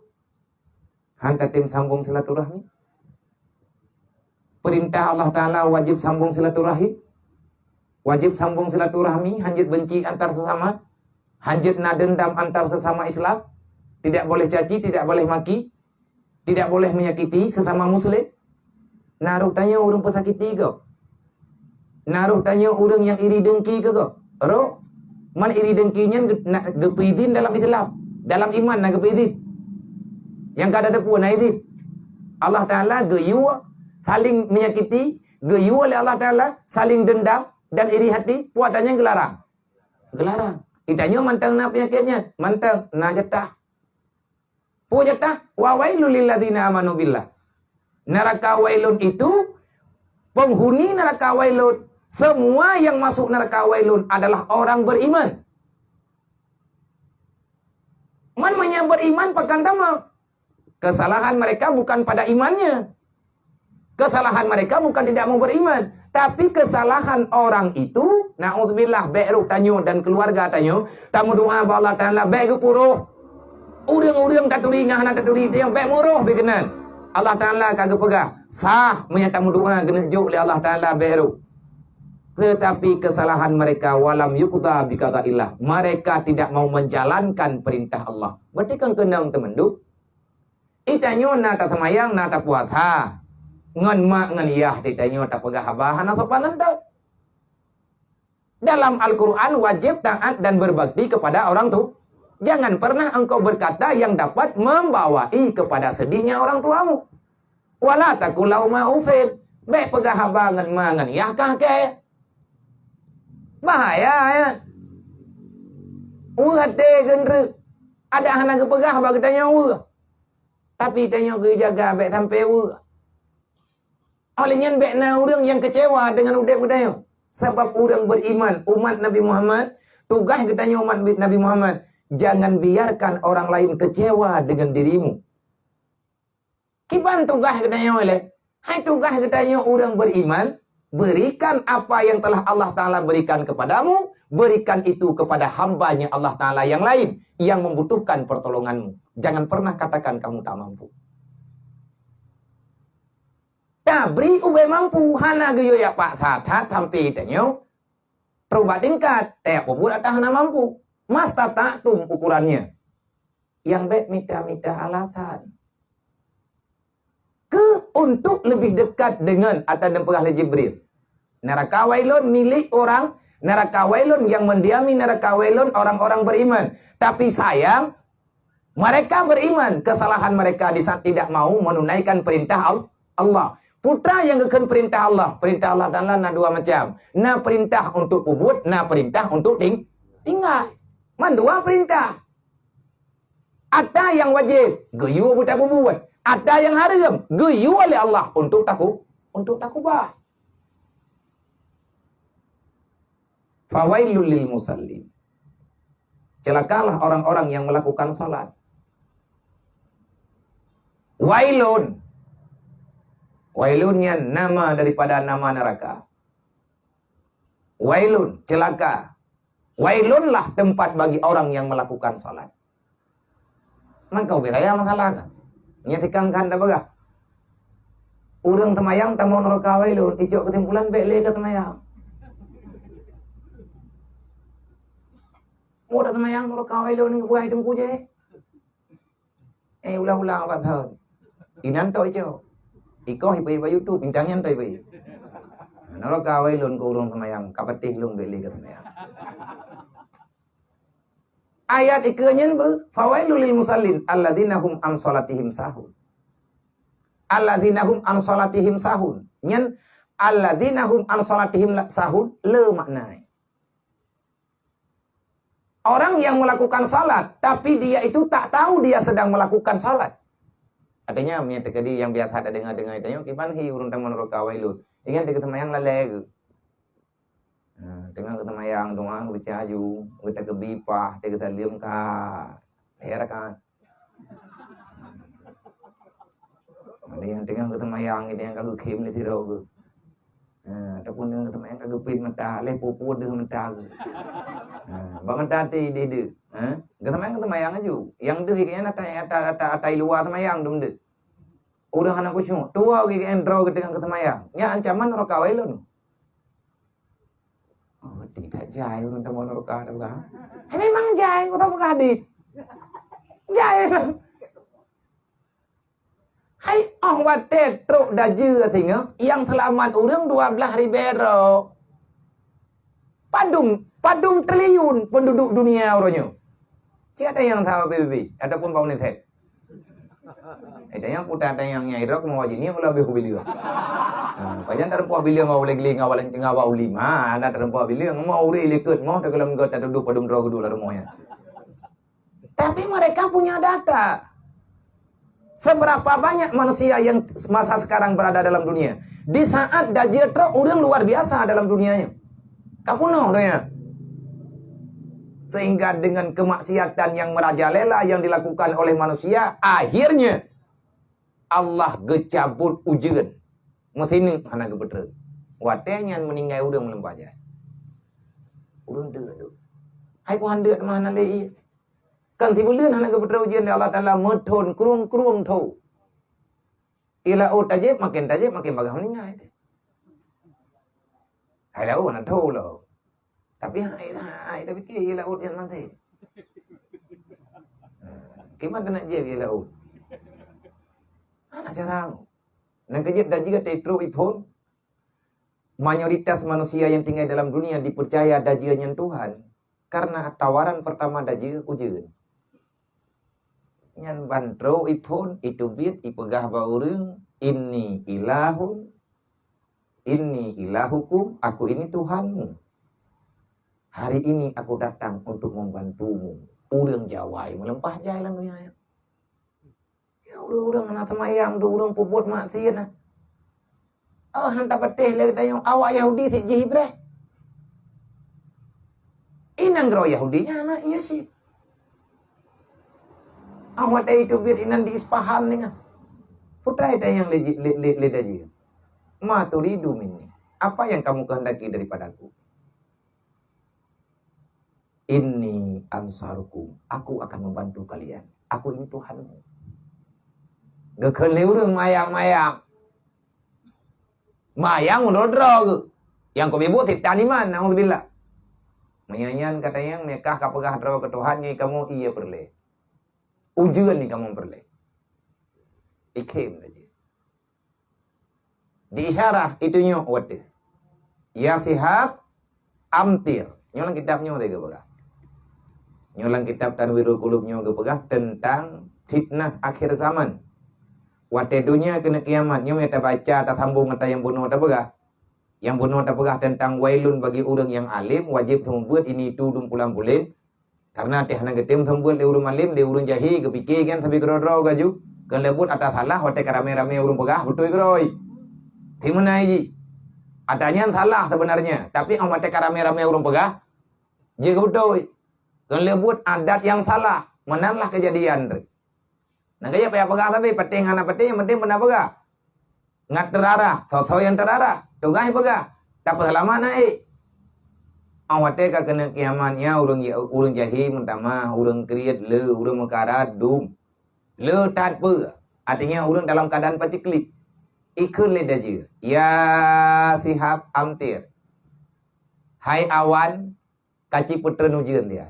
Han tatem sambong silaturahmi. Peurintah Allah Taala wajéb sambong silaturahim. Wajéb sambong silaturahmi, han jeuet beunci antar sesama, han jeuet na deundam antar sesama Islam, tidak boleh caci, tidak boleh maki, tidak boleh menyakiti sesama muslim. Na roh tanyoe ureueng peusakiti gob. Na roh tanyoe ureueng nyang iri dengki keu gob. Roh, man iri dengki nyan ge-, na, geupeuidhin dalam Islam. Dalam iman na geupeuidhin. Nyang ka tateupeue na idhin. Allah Taala geuyue saling menyakiti, geuyue lé Allah Taala saling dendam dan iri hati, peue ata nyan geularang. Geularang. Geutanyoe mantong na peunyakét nyan, mantong na jatah. Peue jatah? Wa wailul lil ladzina amanu billah. Neraka wailun itu, penghuni neraka wailun, Semua yang masuk neraka Wailun adalah orang beriman. Man meunyo beriman pakon tamong? Kesalahan mereka bukan pada imannya. Kesalahan mereka bukan tidak mau beriman, tapi kesalahan orang itu, naudzubillah, bék rôh tanyoe dan keluarga tanyoe, tameudoa bak Allah Taala bék geupeuroh. Ureuëng-ureuëng taturi ngon hana taturi tanyoe bék meuroh bak keunan. Allah Taala ka geupeugah, sah meunyo tameudoa keuneuk jok lé Allah Taala bék rôh. Tetapi kesalahan mereka, walam yuqda biqadaillah. Mereka tidak mau menjalankan perintah Allah. Berarti kan keunong teumandum. Di tanyoe na taseumayang, na tapuasa. Ngon mak ngon yah di tanyoe tapeugah haba hana sopan ngon teuh. Dalam Al-Quran wajib taat dan berbakti kepada orang tua. Jangan pernah engkau berkata yang dapat membawai kepada sedihnya orang tuamu. Wala taqul lahuma uffin. Bék peugah haba ngon ma ngon yah kah kée. Bahaya, ya. Weueh até geundreuk. Adak hana geupeugah bak geutanyoe weueh. Tapi tanyoe geujaga bék sampai weueh. Óh lheueh nyan bék na ureuëng nyang keucewa deungon udeb geutanyoe. Sabab ureuëng beriman, umat Nabi Muhammad, tugaih geutanyoe umat Nabi Muhammad, jangan biarkan orang lain kecewa dengan dirimu. Kiban tugaih geutanyoe lé? Hai tugaih geutanyoe ureuëng beriman, berikan apa yang telah Allah Taala berikan kepadamu, berikan itu kepada hamba-Nya Allah Taala yang lain yang membutuhkan pertolonganmu. Jangan pernah katakan kamu tak mampu. Tabri ubé mampu, hana geuyue jak paksa that sampai tanyoe. Rubah tingkat, tajak peubuet ata hana mampu. Mastata'tum ukurannya. Nyang bék mita-mita alasan. Keu untuk lebih dekat dengan, ata neupeugah lé Jibril. Neraka Wailun milik orang, neraka Wailun yang mendiami neraka Wailun orang-orang beriman. Tapi sayang, mereka beriman, kesalahan mereka di saat tidak mau menunaikan perintah Al-, Allah. Peue nyang geukheun perintah Allah? Perintah Allah Taala na dua macam. Na perintah untuk peubuet, na perintah untuk ting-, tinggai. Man dua perintah. Ata nyang wajéb, geuyue beutapubuet. Ata nyang hareuem, geuyue lé Allah untuk taku-, untuk takubah. Fawailul lil musallin. Celakalah orang-orang yang melakukan salat. Wailun. Wailun nyan nama daripada nama neraka. Wailun, celaka. Wailunlah tempat bagi orang yang melakukan salat. Maka ubé raya masalah kan? Nyan tikang kan dah peugah. Ureuëng seumayang tamong neraka Wailun, icok keusimpulan bék lé ka seumayang. Mau tak seumayang neraka Wailun ni buah hidung kujé. Eh, ulang-ulang empat tahun. Inan tok icok. Ikoh ipe bak YouTube, bintang nyan tok ipe. Neraka Wailun keu ureuëng seumayang, ka patéh lôn bék lé ka seumayang. Ayat ikeue nyan beu, "Fawailul lil musallin, alladzina hum an shalatihim sahun." Alladzina hum an shalatihim sahun. Nyan, "Alladzina hum an shalatihim la-, sahun," le makna. Orang yang melakukan salat, tapi dia itu tak tahu dia sedang melakukan salat. Artinya, meunyoe teukeudi nyang biasa tadeungoe-deungoe tanyoe, kiban hi ureuëng tamong neraka Wailun. Ingat, teungoh seumayang lalée geuh. Ha, teungoh geuseumayang doa geubaca aju, geutakeubi pah, teugeusaleum ka lhée rakaat. Ada nyang teungoh geuseumayang, ada nyang ka geukhém lé sidroe geuh. Ha, ataupun teungoh geuseumayang ka geupit mata, lhée peue-peue deuh mata geuh. Ha, bak mata até deuh-deuh. Ha, geuseumayang, geuseumayang aju. Nyang deuh nyan ata, ata, ata, ata i luwa seumayang dum deuh. Ureuëng hana khusyuk, tuwoe geuh droe geuh teungoh geuseumayang. Nyan ancaman neraka Wailun. Oh, tidak jai ureuëng tamong neraka dah peugah. Hai memang jai, kau tak peugah hadis. Jai memang. Hai, oh watée trok dajeue singoh, nyang seulamat ureuëng dua blaih ribée droe. Padum, padum triliun penduduk dunia uroe nyoe. Cit ada nyang sama P B B ataupun bak UNICEF. Eh, tanyong puta tanyong nyang idrok mau jih ni mula habéh kubileung. Ha, pajan tareumpok bileung ngon ulée gileung ngon awak laén teuga awak ulim. Ha, na tareumpok bileung mau ureuëng likot mau teugeulom geuh tatuduh padum droe geuduek lam rumoh nyan. Tapi mereka punya data. Seberapa banyak manusia yang masa sekarang berada dalam dunia? Di saat dajjal trok, ureuëng luar biasa dalam dunia nyoe. Ka peunoh donya. Sehingga dengan kemaksiatan yang merajalela yang dilakukan oleh manusia, akhirnya Allah geucabut ujeuen. Meusineuk hana geupeutrön. Watée nyan meuninggai ureuëng meuleumpah jai. Ureuëng deuek tu. Hai Tuhan deuek mah hana lé ié. Kan sibuleuen hana geupeutrön ujeuen lé Allah Taala, meuthon krueng-krueng tho. Ié laôt tajép, maken tajép, maken bagaih meuninggai. Hai laôt hana tho lom. Tapi hai, hai, tapi ié laôt nyan maté. Ha, kiban teunak jép ié laôt. Hana cara. Nyang keujeuet dajjal trok iphon. Mayoritas manusia yang tinggal dalam dunia dipercaya dajjal nyan Tuhan karena tawaran pertama dajjal ujeuen. Nyan ban trok iphon, iteubiet, ipeugah bak ureuëng, "Inni ilahun, inni ilahukum, aku ini Tuhanmu. Hari ini aku datang untuk membantumu." Ureuëng Jawa meuleumpah jai lam dunia nyoe. Ya, ureuëng-ureuëng hana seumayang, ureuëng peubuet maksiat na. Oh, han tapatéh lé geutanyoe awak Yahudi sit jih Ibrah. Inan droe Yahudi nyan aneuk Yazid. Awak watée iteubiet inan di Ispahan deungon. Putra itanyong lé, lé, lé, lé dajjal. "Ma turidu minni? Apa yang kamu kehendaki daripadaku?" "Inni ansarukum, aku akan membantu kalian. Aku ini Tuhanmu." Geukheun lé ureuëng mayang-mayang. Mayang udah droe geuh. Nyang keubiet buet setan iman, naudzubillah. Meunyoe nyan katanyong meukah ka peugah droe keu Tuhan nyoe kamoe ié peureulée. Ujeuen nyoe kamoe peureulée. Ikhém laju. Di isyarah itu nyoe watée. "Ya Sihab, amtir." Nyoe lam kitab nyoe teuh geupeugah. Nyoe lam kitab Tanwirul Qulub nyoe geupeugah teuntang fitnah akhir zaman. Watée donya keuneuk kiamat, nyoe tabaca, tasambong ata nyang bunoe tapeugah. Nyang bunoe tapeugah teuntang wailun bagi ureuëng nyang além, wajéb seumeubeuet ini itu dum pulang-pulen. Karena teuh hana geutem seumeubeuet lé ureuëng além, lé ureuëng jahé, geupike kan sabe keudroe-droe gaju. Keuneuk leubuet ata salah, watée ka ramé-ramé ureuëng peugah, beutôi keudroe. Simeunan jih. Ata nyan salah sebenarnya, tapi 'oh watée ka ramé-ramé ureuëng peugah, jeuet keu beutôi. Keuneuk leubuet adat nyang salah, meunan lah keujadian teuk. Nyang keu jeuet payah peugah sabe, patéh hana patéh, nyang penting pernah peugah. Ngat teurarah, soe-soe nyang teurarah, tugaih peugah, tapeuseulamat na ék. 'Oh watée ka keuneuk kiamat nyan, ureuëng ja-, ureuëng jahé meutamah, ureuëng kriet le, ureuëng meukarat dum. Le that peue? Artinya ureuëng dalam keadaan paciklik. Ikheun lé dajjal, "Ya Sihab, amtir." Hai awan, ka ci peutreun ujeuen dia.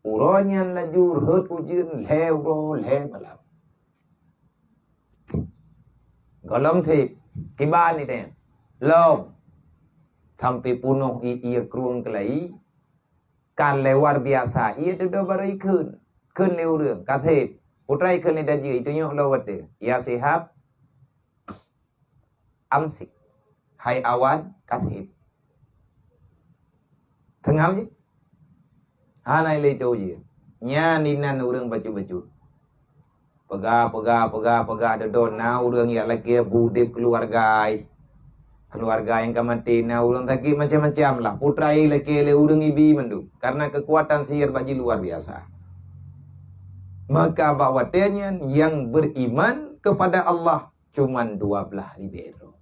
Uroe nyan laju rhot ujeuen lhée uroe lhée malam. Gohlom sép, kiban itée. Lom. Sampai punoh ié krueng keulai, kan lewar biasa ié dudoe barô ikheun. Kheun lé ureuëng, ka sép. Putra ikheun lé dajjal, itunyok lom watée. Ya Sihab, amsik. Hai awan, ka sép. Teungam jih. Hana ilée toe jih. Nyan inan ureuëng bacut-bacut. Peugah, peugah, peugah, peugah, dodon na ureuëng yak lakée budeb keuluarga. Keuluarga nyang ka maté, na ureuëng sakét macam-macam lah. Putra ilakée lé ureuëng ibi mandum. Karena keukuatan sihir bak jih luar biasa. Maka bak watée nyan, nyang beriman kepada Allah cuman dua blah ribée droe.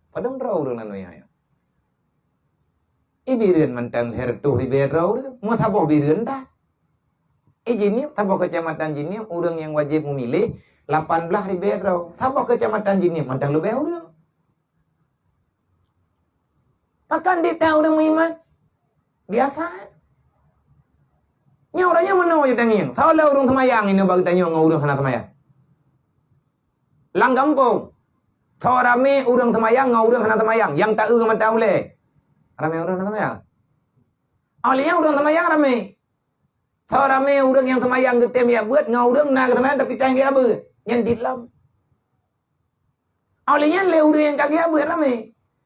Padang droe ureuëng nanoe nyan. Ié bireuen mantong lhée reutôh ribée droe ureuëng. Meusaboh bireuen that. Ié Jeunieb, saboh keucamatan Jeunieb, ureuëng nyang wajéb meumiléh lapan blah ribée droe. Saboh keucamatan Jeunieb mantong leubeh ureuëng. Pakon dit that ureuëng meuiman? Biasa. Nyoe ureuëng nyoe meunoe tangieng. Soe le ureuëng seumayang inoe bak geutanyoe ngon ureuëng hana seumayang? Lam gampông, soe ramé ureuëng seumayang ngon ureuëng hana seumayang, nyang taeu ngon mata ulée? Ramé ureuëng hana seumayang. Óh lheueh nyan ureuëng seumayang ramé. Soe ramé ureuëng nyang seumayang geutem jak beuet ngon ureuëng na geuseumayang tapi tan geujak beuet? Nyan dit lom. Óh lheueh nyan lé ureuëng nyang ka geujak beuet ramé.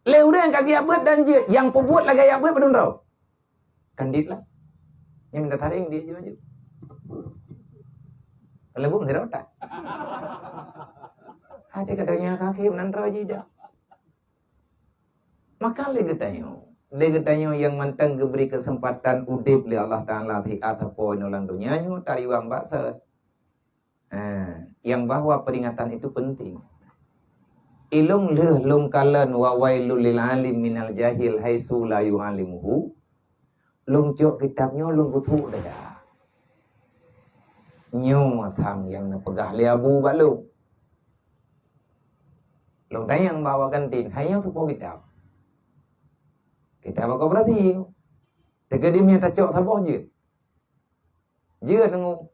Lé ureuëng nyang ka geujak beuet dan jeuet, nyang peubuet lagée jak beuet padum droe? Kan dit lah. Nyan minta taréng dit laju. Leubeh meusira utak. Hati katanya kaki meunan roh jih dah. Maka lé geutanyoe, lé geutanyoe nyang mantong geubri keuseumpatan udeb lé Allah Taala siat sapoe inoe lam donya nyoe tariwang bak sot. Ha, nyang bahwa peringatan itu penting. Ilôn lheueh lôn kalon wa wailul lil alim minal jahil haitsu la yu'alimuhu. Lôn cok kitab nyoe lôn kutôk dada. Nyoe sang nyang neupeugah lé Abu bak lôn. Lôn tanyong bak awak kantin, "Hai nyoe soe po kitab?" "Kitab koperasi." "Teuka di miet tacok saboh jeuet?" "Jeuet nunggu."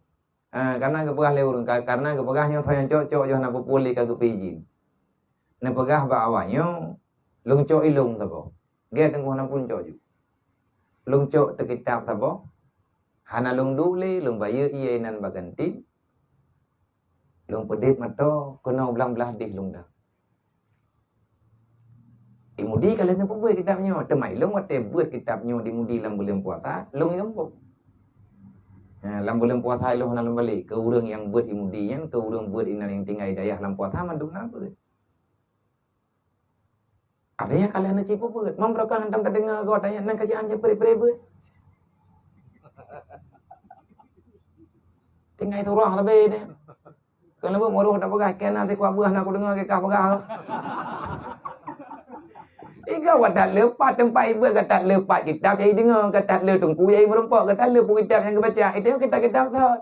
Ah, karena geupeugah lé ureueng, ka-, karena geupeugah nyoe soe nyang cok-cok yoh na peue-peue lé ka geupeu izin. Neupeugah bak awak nyoe, lôn cok ilôn saboh. Gét teungku hana pun cok ju. Lôn cok teukitab saboh. Hana lôn duek lé, lôn bayeue ié inan bak kantin. Lôn peudeb mata, keunoe blang blah deh lôn dah. Di Mudi ka lheueh neupeubuet kitab nyoe, teuma ilôn watée beuet kitab nyoe di Mudi lam buleuen puasa, lôn ingat muphom. Ha, lam buleuen puasa ilôn hana lôn balek, keu ureueng nyang beuet di Mudi nyan, keu ureueng beuet inan nyang tinggai dayah lam puasa mandum na beuet. Ada nyang ka lheueh neucit peubeuet, mam beurokon hantom tadeungoe goe tanya nan kajian je pre-pre beuet. Tinggai surang sabe deh. Keuneubeuet meurôh tapeugah, "Kena sikuat beuh na kudeungoe keu kah peugah." Tiga wadat leupat teumpat ibeuet, gatat leupat kitab nyang ideungoe, gatat le teungku nyang imeurumpok, gatat le peue kitab nyang geubaca. Itu kitab-kitab thot.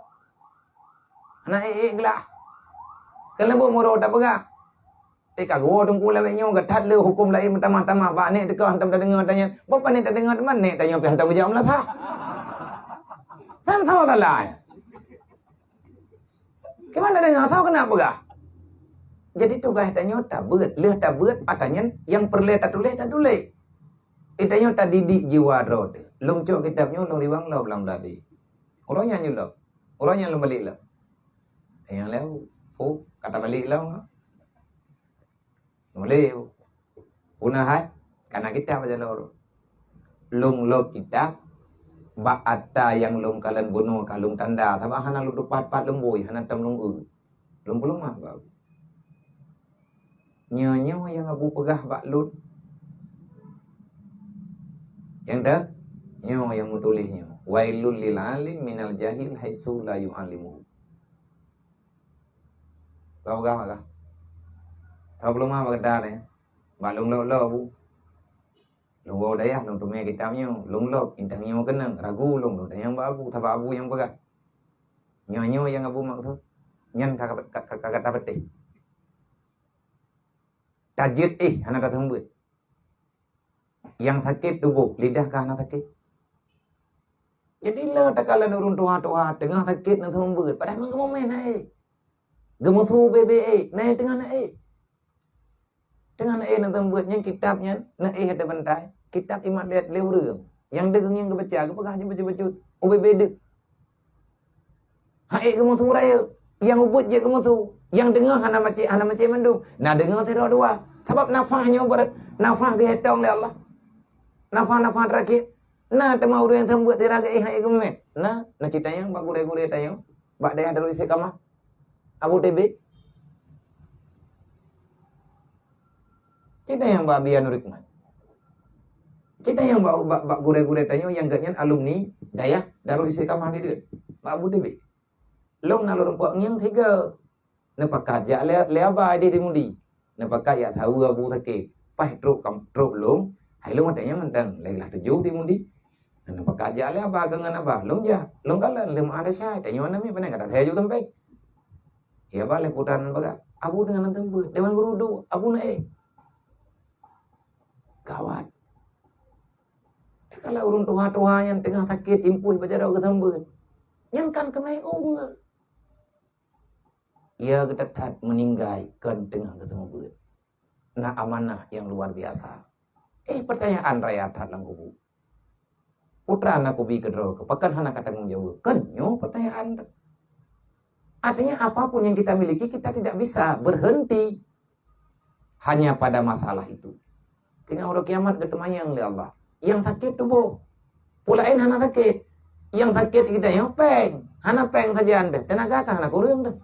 Hana ék-ék glah. Keuneubeuet meurôh tapeugah. Eh, ka geuwoe teungku lawét nyoe, gatat le huköm laén meutamah-tamah. Bak nek teuka hantom tadeungoe tanyan. Bak panet tadeungoe teuma nek tanyoe pih hantom geujaweueb meulasah. Tan sawa salah. Kiban tadeungoe, soe keuneuk peugah? Jadi tugaih tanyoe tabeuet, lheueh tabeuet, ata nyan nyang peureulée tatuléh, tatuléh. Di tanyoe tadidik jiwa droe teuh. Lôn cok kitab nyoe lôn riwang lom lam tadi. Uroe nyan nyoe lom. Uroe nyan lôn balek lom. Nyang lheueh, oh, ka tabalek lom. Mulai. Puna hai, kana kitab aja lôn. Lôn lop kitab, bak ata nyang lôn kalon bunoe ka lôn tanda, sabab hana lôn tupat-pat lôn bui, hana tom lôn eu. Lôn peuleumah bak Abu. Nyoe-nyoe nyang Abu peugah bak lôn. Nyang teu? Nyoe nyang meutuléh nyoe. Wailul lil alim minal jahil haitsu la yu'alimuhu. Ka peugah maka. Ka peuleumah bak gata nyan. Bak lôn lop-lop Abu. Lôn woe dayah lôn teumé kitab nyoe, lôn lop, intang nyoe keunong, ragu lôn, lôn tanyong bak Abu, sabab Abu nyang peugah. Nyoe-nyoe nyang Abu maksud. Nyan ka, ka, ka, ka, ka tapeuteh. Tajeuet éh hana taseumeubeuet. Nyang sakét tuboh, lidah ka hana sakét. Jadi le takalon ureueng tuha-tuha teungoh sakét na seumeubeuet, padahai meugeumumén na éh. Geumeusu bebe éh, na éh teungoh na éh. Teungoh na éh na seumeubeuet nyan kitab nyan na éh ateueh bantai. Kitab imat lé, lé ureueng. Nyang deuh geungieng geubaca, geupeugah jeuet bacut-bacut. Ubé-bé deuh. Hai geumeusu rayeuk, nyang ubit jeuet geumeusu. Nyang deungoe hana macé, hana macé mandum. Na deungoe sidroe dua. Sabab nafah nyoe beurat, nafah geuhitong lé Allah. Nafah-nafah terakhir. Na teuma ureueng nyang seumeubeuet sira geuéh hai geumeuet. Na, na cit tanyong bak gurée-gurée tanyoe. Bak dayah Darul Istiqamah. Abu T B. Cit tanyong bak Abi Anur Hikmat. Cit tanyong bak, bak, bak gurée-gurée tanyoe nyang geuhnyan alumni dayah Darul Istiqamah Bireuen. Bak Abu T B. Lôn na lôn rumpok ngieng tiga. Neupakat jak lé, lé aba di, di Mudi. Neupakat jak saweue Abu sakét. Paih trok kam, trok lôn. Hai lôn watée nyan mantong lhée blaih tujoh di Mudi. Neupakat jak lé aba keu ngon aba. Lôn jak. Lôn kalon lé meu'ah desya. Tanyoe na mi panai kata saya ju sampai. Ya ba lé putra nan bagah. Abu dengan nan teumbeuet. Dewan guru du. Abu na éh. Gawat. Kalau ureueng tuha-tuha nyang teungoh sakét impui bak jaroe geuseumeubeuet. Nyan kan keumeh ung. Ya geutat-that meuninggai kon teungoh geuseumeubeuet. Na amanah nyang luar biasa. Eh, pertanyaan raya that lam kubu. Putra na kubi keudroe keu, pakon hana ka tanggong jaweueb? Kon nyoe pertanyaan. Artinya apapun yang kita miliki, kita tidak bisa berhenti hanya pada masalah itu. Teungoh uroe kiamat geuteumanyong lé Allah. Nyang sakét tuboh. Peue laén hana sakét. Nyang sakét geutanyoe péng. Hana péng sajan teuh. Teunaga ka hana kureueng teuh.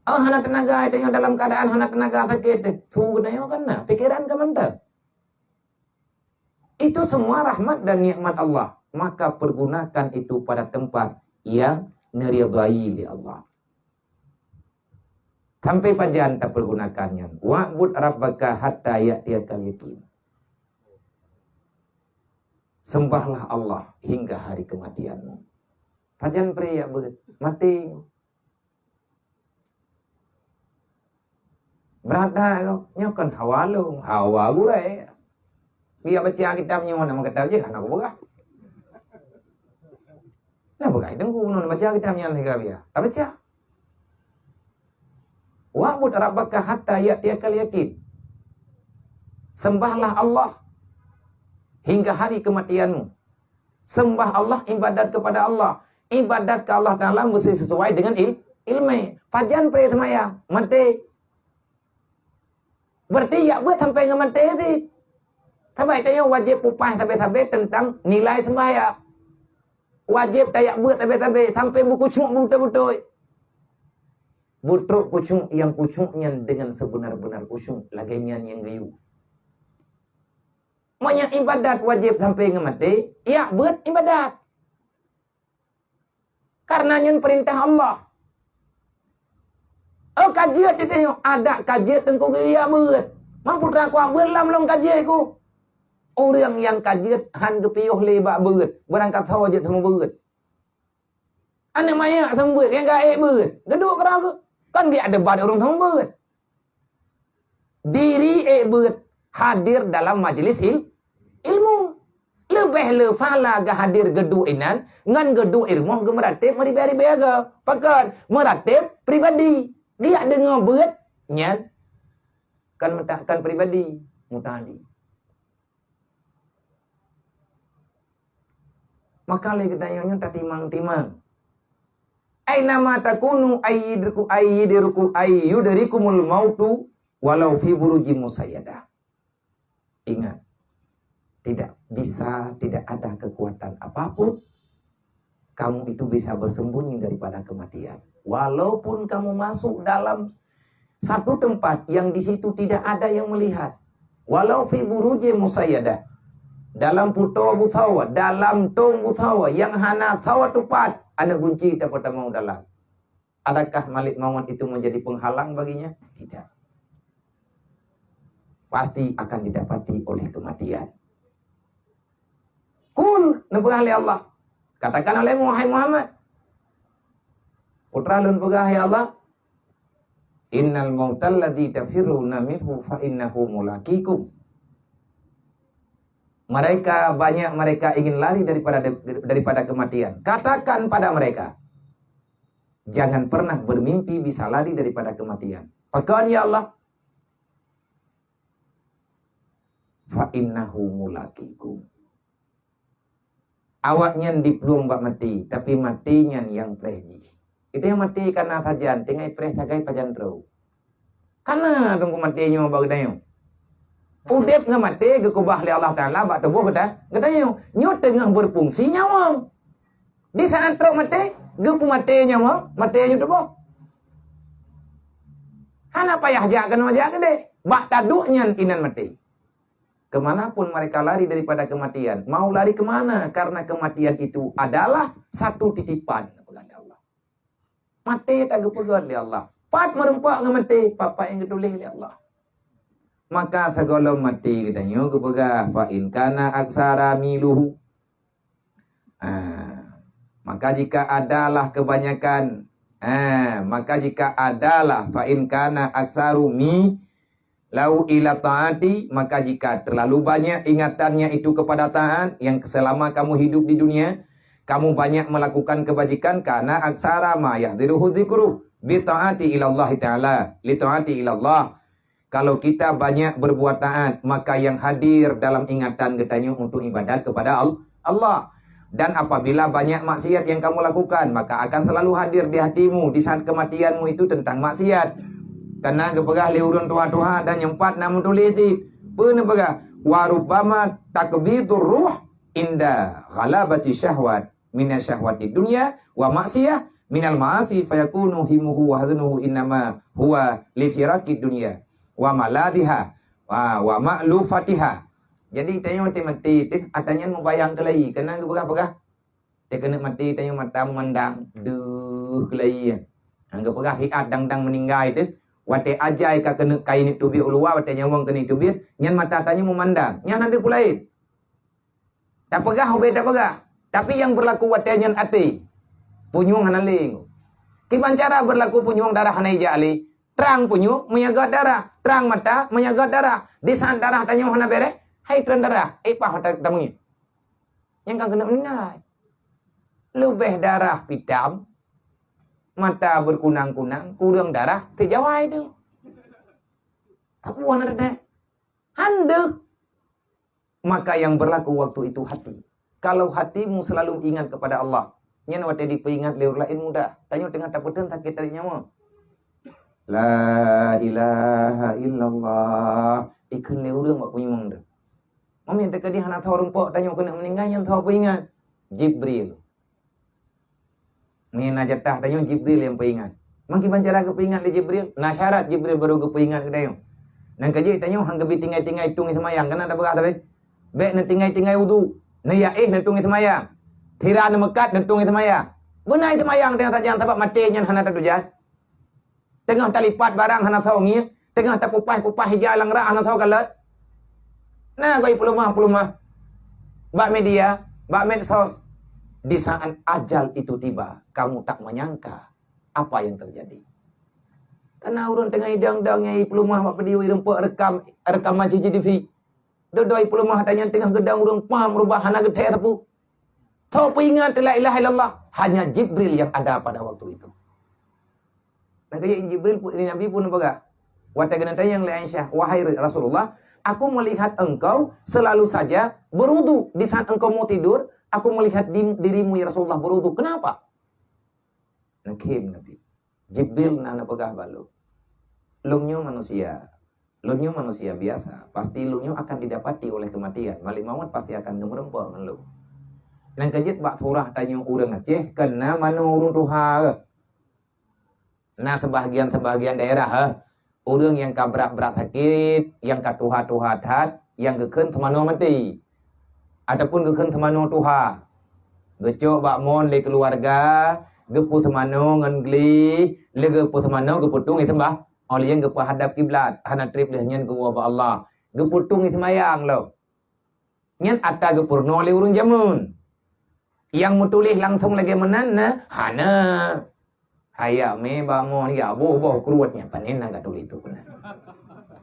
Oh, hana teunaga, geutanyoe dalam keuadaan hana teunaga, sakét teuh. Su geutanyoe kan na, pikeran ka mantong. Itu semua rahmat dan nikmat Allah. Maka pergunakan itu pada tempat yang diridhai lé Allah. Sampai pajan tapergunakan nyan? "Wa'bud rabbaka hatta ya'tiyakal yaqin." Sembahlah Allah hingga hari kematianmu. Pajan pré jak beuet? Maté. Brat that kok. Nyoe kon hawa lôn, hawa gurée. Biar baca kitab nyoe, nama kitab je kan aku peugah. Nah, peugah Teungku, nyoe baca kitab nyan siga biar. Tak baca. "Wa'bud rabbaka hatta ya'tiyakal yaqin." Sembahlah Allah hingga hari kematianmu. Sembah Allah, ibadat kepada Allah. Ibadat ke Allah Taala mesti sesuai dengan il-, ilmu. Pajan pré seumayang? Maté. Berarti jak beuet sampai ngon maté cit. Sabab tanyoe wajéb peupaih sabe-sabe tentang nilai sembahyang. Wajéb tajak beuet sabe-sabe sampai beukusyuk beutôi-beutôi. Beutrok kusyuk, nyang kusyuk nyan dengan sebenar-benar kusyuk, lagée nyan nyang geuyue. Meunyoe ibadat wajéb sampai ngon maté, jak beuet ibadat. Karena nyan peurintah Allah. Oh, ka jeuet teuh nyoe, adak ka jeuet Teungku geuyue jak beuet. Mam putra kuah beuet lam lôn ka jeuet ku. Ureuëng nyang ka jeuet han geupiôh lé bak beuet, beurangkat ho jeuet seumeubeuet. Aneuk manyak seumeubeuet, nyang ka ék beuet, geuduek keudroe geuh. Kan biak debat ureuëng seumeubeuet. Diri ék beuet hadir dalam majlis il-, ilmu. Leubeh le pahala geuhadir geuduek inan ngon geuduek i rumoh geumeuratéb meuribée-ribée agam. Pakon? Meuratéb pribadi. Geujak deungoe beuet nyan kan meuta-, kan pribadi, muta'addi. Maka lé geutanyoe nyoe tatimang-timang. "Aina ma takunu ayyidruku ayyidruku ayyudrikumul mautu walau fi burujin musayyadah." Ingat, tidak bisa, tidak ada kekuatan apapun kamu itu bisa bersembunyi daripada kematian. Walaupun kamu masuk dalam satu tempat yang di situ tidak ada yang melihat, walau fi burujin musayyadah, dalam puto busawa, dalam tong busawa yang hana sawa tupat, aneuk gunci tapeutamong dalam. Adakah Malik Maut itu menjadi penghalang baginya? Tidak. Pasti akan didapati oleh kematian. Qul, neupeugah lé Allah, katakan olehmu, wahai Muhammad, putra lôn peugah, ya Allah, "Innal mautal ladzi tafirruna minhu fa innahu mulaqikum." Mereka, banyak mereka ingin lari daripada, daripada kematian. Katakan pada mereka, jangan pernah bermimpi bisa lari daripada kematian. Pakon, ya Allah? "Fa innahu mulaqikum." Awaknyan diplueng bak maté, tapi maté nyan nyang preh jih. Itu nyang maté kana sajan, tinggai preh sagai pajan droe. Kana Teungku maté nyoe bak geutanyoe. Udeb ngon maté geukeubah lé Allah Taala bak tuboh geuta-, geutanyoe. Nyoe teungoh beufungsi nyawöng. Di saat trok maté, geupeumaté nyawöng, maté nyoe tuboh. Hana payah jak keunoe jak keudeh. Bak taduek nyan inan maté. Kemanapun mereka lari daripada kematian, mau lari kemana? Karena kematian itu adalah satu titipan, peugah lé Allah. Maté tak geupeugöt lé Allah. Pat meureumpok ngon maté, pat-pat nyang geutuléh lé Allah. Maka sigohlom maté geutanyoe geupeugah, "Fa in kana aksara miluhu." Ah, maka jika adalah kebanyakan, ah, maka jika adalah, "Fa in kana aksaru mi lau ila taati," maka jika terlalu banyak ingatannya itu kepada taat, yang selama kamu hidup di dunia, kamu banyak melakukan kebajikan, karena aksara ma yahdiruhu dzikru bi taati ilallahi ta'ala, li taati ilallah. Kalau kita banyak berbuat taat, maka yang hadir dalam ingatan geutanyoe untuk ibadat kepada Al-, Allah. Dan apabila banyak maksiat yang kamu lakukan, maka akan selalu hadir di hatimu di saat kematianmu itu tentang maksiat. Karena geupeugah lé ureuëng tuha-tuha dan nyang pat na meutuléh cit. Peue neupeugah? "Wa rubbama takbidur ruh inda ghalabati syahwat mina syahwati dunya wa maksiyah minal ma'asi fayakunu himuhu wa hazanuhu innama huwa li firaqid dunya wa maladhiha wa, wa ma'lufatiha. Jadi tanyoe teuh maté teuh, ata nyan mubayang keulai, keunan geupeugah-peugah. Teuh keuneuk maté tanyoe mata mandang, deuh keulai. Nyang geupeugah hiat dang-dang meuninggai teuh, watée ajai ka keuneuk kain teubiet u luwa, watée nyawöng keuneuk teubiet, nyan mata tanyoe meumandang. Nyan hana deuh peue laén. Tapeugah ubé tapeugah, tapi nyang beurlaku watée nyan até. Punyueng hana lé. Kiban cara beurlaku punyueng darah hana ijak lé. Trang punyueng meunyo göt darah, trang mata meunyo göt darah. Di saat darah tanyoe hana béreh, hai treun darah, eh paih mata tameungieng. Nyang ka keuneuk meuninggai. Leubeh darah pitam, mata beukunang-kunang, kureueng darah, teujawai tu. Tapuan ada deh. Handeuh. Maka yang berlaku waktu itu hati. Kalau hatimu selalu ingat kepada Allah, nyan watée dipeuingat lé ureuëng laén mudah. Tanyoe teungoh tapeuteun sakét dari nyawa. La ilaha illallah. Ikheun lé ureuëng bak punyueng deuh. Mami teuka di hana tho rumpok tanyoe keuneuk meuninggai nyan tho peuingat. Jibril. Meunyoe na jatah tanyoe Jibril nyang peuingat. Mangkiban cara geupeuingat lé Jibril? Na syarat Jibril baru geupeuingat keu tanyoe. Nang ka jeuet tanyoe han geubi tinggai-tinggai tueng seumayang, kana tapeugah tapi. Bék neutinggai-tinggai wudu, neuyaéh neutueng seumayang. Tira neumeukat neutueng seumayang. Beuna seumayang teungoh sajan sabab maté nyan hana tatujan. Teungoh talipat barang hana soe ngieng, teungoh takupaih-kupaih ija lam rak hana soe kalon. Na goi peuleumah-peuleumah bak media, bak medsos. Di saat ajal itu tiba, kamu tak menyangka apa yang terjadi. Kana ureuëng teungoh idong-dong nyang peuleumah bak video rumpok rekam, rekaman C C T V. Dodoi peuleumah tanyan teungoh geudong ureuëng pam rubah hana geuthée sapeue. Tho peuingat la ilaha illallah, hanya Jibril yang ada pada waktu itu. Maka Jibril pun, Nabi pun peugah, watée geuneuk tanyong lé Aisyah, "Wahai Rasulullah, aku melihat engkau selalu saja berwudu. Di saat engkau mau tidur, aku melihat di, dirimu ya Rasulullah berwudu. Kenapa?" Neukhém Nabi. Jibril na neupeugah bak lôn, "Lôn nyoe manusia. Lôn nyoe manusia biasa. Pasti lôn nyoe akan didapati oleh kematian. Malik maut pasti akan geumeurumpok ngon lôn." Nyang ka jeuet bak surah tanyoe ureuëng Aceh, kon na manoe ureuëng tuha. Na sebahagian-sebahagian daerah, eh, ureuëng nyang ka brat-brat sakét, nyang ka tuha-tuha that, nyang geukheun teumanoe maté. Ataupun geukheun teumanoe tuha. Geucok bak mon lé keuluwarga, geupeu teumanoe ngon gleh, lé geupeu teumanoe geupeutueng seumbah. Óh lheueh nyan geupeuhadab kiblat, hana treb lheueh nyan geuwoe bak Allah. Geupeutueng seumayang lom. Nyan ata geupeurunoe lé ureuëng jameun. Nyang meutuléh langsong lagée meunan na, hana. Hayak mé bak mon, ya boh-boh kruet nyan panen na geutuléh tu keunan.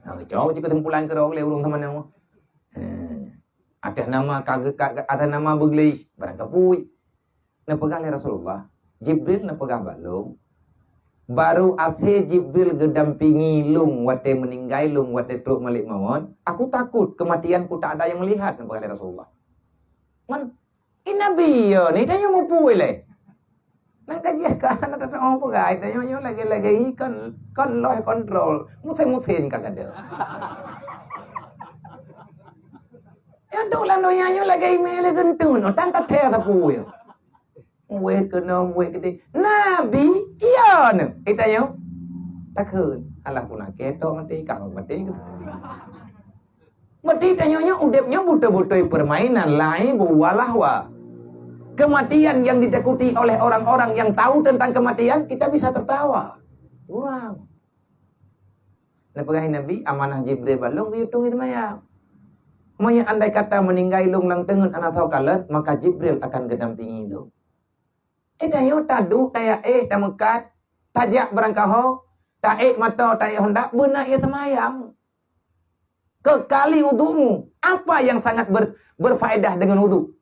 Ha, geucok cit keusimpulan keudroe lé ureuëng teumanoe. Heh. Atas nama ka, ka, atas nama beugleh, barang kapuih. Neupeugah lé Rasulullah, Jibril neupeugah bak lôn, baru asé Jibril geudampingi lôn watée meuninggai lôn watée trok malik mawöt, aku takut kematianku tak ada yang melihat, neupeugah lé Rasulullah. Man, i Nabi yo ni tanyoe mupeue lé. Nang ka jih ka hana tatu'oh peugah, tanyoe nyoe lagée-lagée kon, kon loh kontrol, musen-musen ka kada. Nyang tu lam donya nyoe lagée imé lé geuntun, tan tathée sapeue. Muwét keunoe, muwét keudeh. Nabi, iya neu. Eh, tanyoe. Takheun. Alah, puna ketok maté, ka maté. Berarti tanyoe nyoe udeb nyoe beutôi-beutôi permainan, laibu wa lahwa. Kematian yang ditakuti oleh orang-orang yang tahu tentang kematian, kita bisa tertawa. Kurang. Neupeugah Nabi, amanah Jibril bak lôn geuyue tueng seumayang. Meunyoe andai kata meuninggai lôn lam teungeut hana soe kalon, maka Jibril akan geudampingi lôn. Eh, tanyoe taduek, tayak éh, tameukat, tajak beurangkaho, taék moto, taék honda, beuna ie seumayang. Keukali udukmu, apa yang sangat ber-, berfaedah dengan uduk?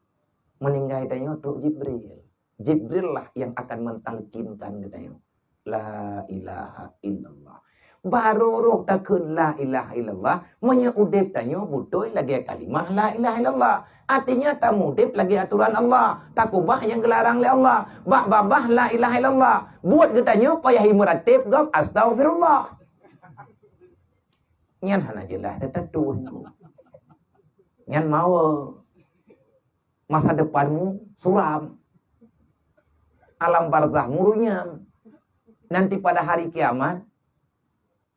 Meuninggai tanyoe trok Jibril. Jibril lah yang akan mentalkinkan geutanyoe. La ilaha illallah. Barô roh takheun la ilaha illallah, meunyoe udeb tanyoe beutôi lagée kalimah la ilaha illallah. Artinya, tameudeb lagée atoran Allah, takubah nyang geularang lé Allah, bak babah la ilaha illallah, buet geutanyoe payah imeuratéb gob astaghfirullah. Nyan hana jeulaih teutatue. Nyan mawe. Masa depanmu suram. Alam barzakh murunyam. Nanti pada hari kiamat,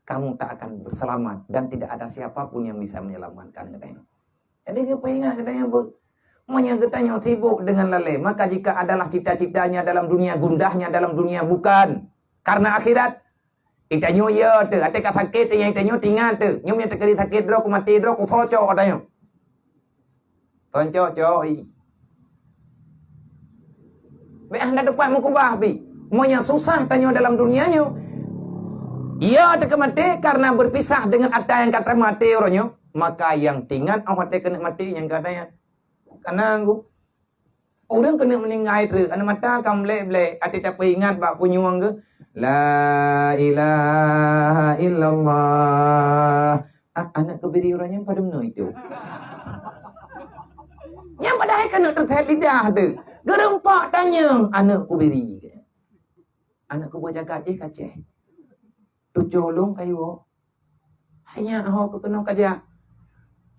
kamu tak akan selamat dan tidak ada siapa pun yang bisa menyelamatkan geutanyoe. Jadi geupeuingat geutanyoe, Bu. Meunyoe geutanyoe sibuk dengan lalée, maka jika adalah cita-citanya dalam dunia, gundahnya dalam dunia, bukan karena akhirat. Geutanyoe ya teuh, até ka sakét nyang geutanyoe tingat teuh. Nyoe meunyoe teukeudi sakét droe, ku maté droe, ku soe cok geutanyoe. Soe cok, cok. Bék hana teupeu meukeubah pih. Meunyoe susah tanyoe dalam dunia nyoe, ya teuka maté karena berpisah dengan ata nyang ka maté uroe nyoe, maka nyang tingat 'oh watée keuneuk maté nyang ka tanyang. Kana ngu. Ureuëng keuneuk meuninggai treuk, aneuk mata ka mlek-blek, até tapeuingat bak punyueng geuh, "La ilaha illallah." Ah, aneuk keubiri uroe nyan padum nyoe itu. Nyang padahai ka neuk teuthét lidah teuh. Geureumpok tanyong aneuk keubiri. Aneuk keubuah jagat jih kaceh. Tucoe lôn kayue. Hanya ho keunoe kajak.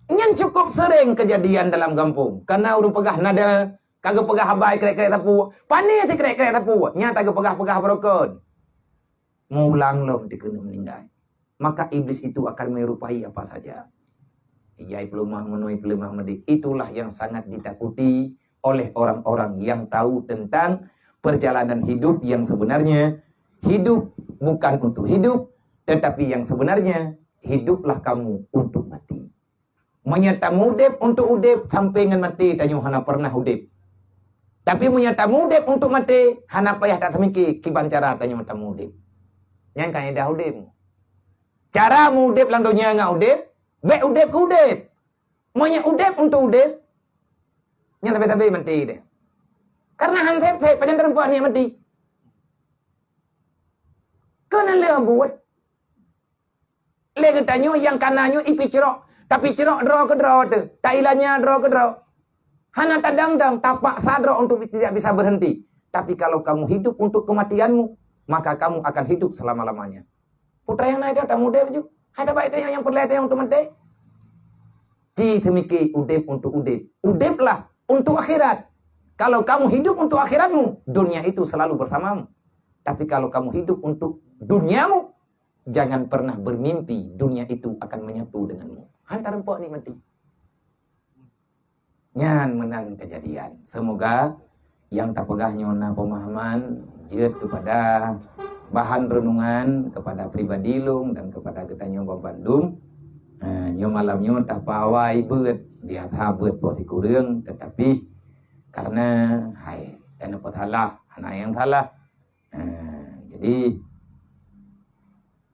Nyan cukup sering kejadian dalam gampông. Karena ureuëng peugah nada, ka geupeugah haba krek-krek sapu. Pané si krek-krek sapu. Nyata geupeugah-peugah beurokon. Mulang lom dikeuneuk meuninggai. Maka iblis itu akan menyerupai apa saja. Ijai peuleumah meunoe, peuleumah meudéh. Itulah yang sangat ditakuti oleh orang-orang yang tahu tentang perjalanan hidup yang sebenarnya. Hidup bukan untuk hidup, tetapi yang sebenarnya, hiduplah kamu untuk mati. Meunyoe tameudeb untuk udeb, sampai ngon maté tanyoe hana pernah udeb. Tapi meunyoe tameudeb untuk maté, hana payah tatamike kiban cara tanyoe tameudeb. Nyan kaidah udeb. Cara meudeb lam donya ngon udeb, bék udeb keu udeb. Meunyoe udeb untuk udeb, nyan sabe-sabe maté deh. Karena han sép-sép, pajan teureumpok niet maté. Keuneuk lé buet. Lé geutanyoe nyang kana nyoe ipicrok, tapicrok droe keudroe teuh, tailanya droe keudroe. Hana tadang-dang, tapaksa droe untuk tidak bisa berhenti. Tapi kalau kamu hidup untuk kematianmu, maka kamu akan hidup selama-lamanya. Putra nyang na ida tamudeb ju. Hai tabai tayong nyang peureulée tayong untuk maté. Ci teumike udeb untuk udeb. Udeblah untuk akhirat. Kalau kamu hidup untuk akhiratmu, dunia itu selalu bersamamu. Tapi kalau kamu hidup untuk duniamu, jangan pernah bermimpi dunia itu akan menyatu denganmu. Han tarumpok nikmati. Nyan meunan kejadian. Semoga nyang tapeugah nyoe na pemahaman, jeuet kepada bahan renungan kepada pribadi lôn dan kepada geutanyoe bandum. Ha, nyoe malam nyoe tapawai beuet, biasa beuet poh sikureueng, tetapi karena hai, dan apa salah, hana nyang salah. Ha, jadi,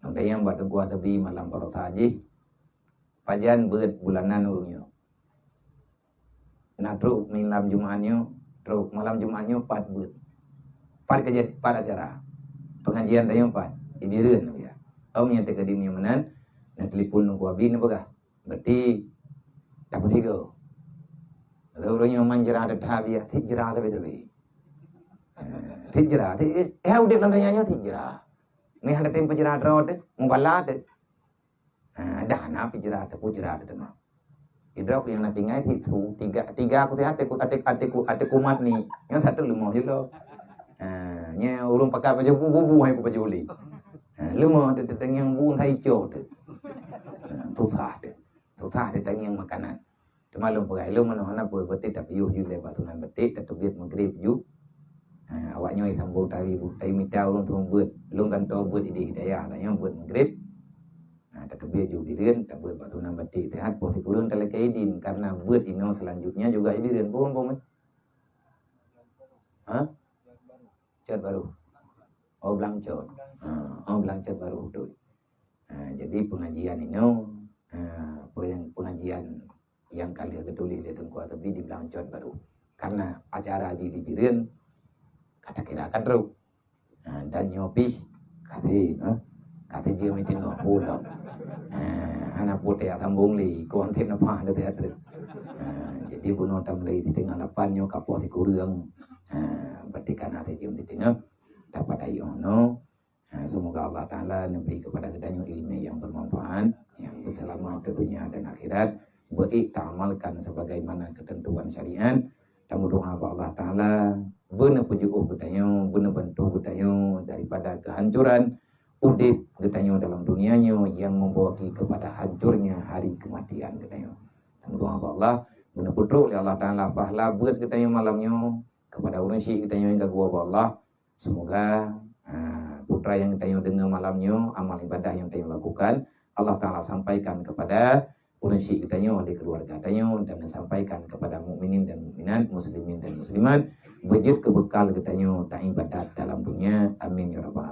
nang dayang buat dengkuah tebi malam baroesa jih, pajan beuet bulanan ureuëng nyoe. Na trok malam Jumat nyoe, trok malam Jumat nyoe pat beuet. Pat kejadi, pat acara. Pengajian tanyoe pat, di Bireuen ya. Om nyang teuka di meunan, na telepon nunggu abi na peugah. Berarti tapeusigoe. Atau ureuëng nyoe man jera teutab ya, thik jera tapi tapi. Eh, thik jera, thik, eh, udeb lam donya nyoe thik jera. Meuhan dateng peujera droe teuh, mubala teuh. Ha, dah na pi jera teuh, pu jera teuh teuma. Idrok nyang na tinggai situ, tiga, tiga aku sihat, até ku, até, até ku, até kumat ni. Nyang satu leumoh jelo. Ha, nya ureuëng pakai baju bu, bu, bu, hai ku baju uli. Ha, leumoh teuh, teuh, teuh, nyang bu, hai ico teuh. Ha, susah teuh. Susah teuh, teuh, nyang makanan. Teuma lôn peugah lôn meunoe hana peue, berarti tapiôh ju lé bak tunan beutih, tateubiet Maghrib ju. Ha, awak nyoe sambông tari, tari mita ureuëng sambông beuet. Lôn gantoe beuet idéh hidayah, tanyoe beuet Maghrib. Ha, tateubiet ju Bireuen, tabeuet bak tunan beutih. Sihat poh sikureueng talakée idin, karena beuet inoe selanjutnya juga i Bireuen. Paham, paham, eh? Ha? Cot Barô. Oh, Blang Cot. Ha, oh, Blang Cot Barô, betul. Ha, jadi pengajian inoe, ha, peng-, pengajian nyang ka lheueh geutuléh lé Teungku Atebi di Blang Cot Barô. Karena acara jih di Bireuen, ka takira ka trok. Ha, dan nyoe pih, ka si, ha, ka si jeuem i teungoh pulang. Ha, hana putéh sambông lé, kon tem neupah di teatri. Ha, jadi bunoe tam lé di teungoh lapan nyoe ka poh sikureueng. Ha, berarti ka na si jeuem di teungoh. Dapat ayuh nyoe. Ha, semoga Allah Taala memberi kepada geutanyoe ilmu yang bermanfaat, yang berseulamat di dunia dan akhirat, baik taamalkan sebagaimana ketentuan syariat, Tameudoa bak Allah Taala, beuna peujuôh geutanyoe, beuna bantu geutanyoe daripada kehancuran udeb geutanyoe dalam dunia nyoe yang membawa kepada hancurnya hari kematian geutanyoe. Tameudoa bak Allah, beuna peutrok lé Allah Taala pahala beuet geutanyoe malam nyoe kepada ureuëng syik geutanyoe nyang ka geuwoe bak Allah. Semoga ah, putra yang geutanyoe deungoe malam nyoe, amal ibadah yang geutanyoe lakukan, Allah Taala sampaikan kepada ureuëng syik geutanyoe, ahli keluarga tanyoe, dan sampaikan kepada mukminin dan mukminat, muslimin dan muslimat, beujeuet keu beukal geutanyoe taibadat dalam dunia. Amin ya rabbal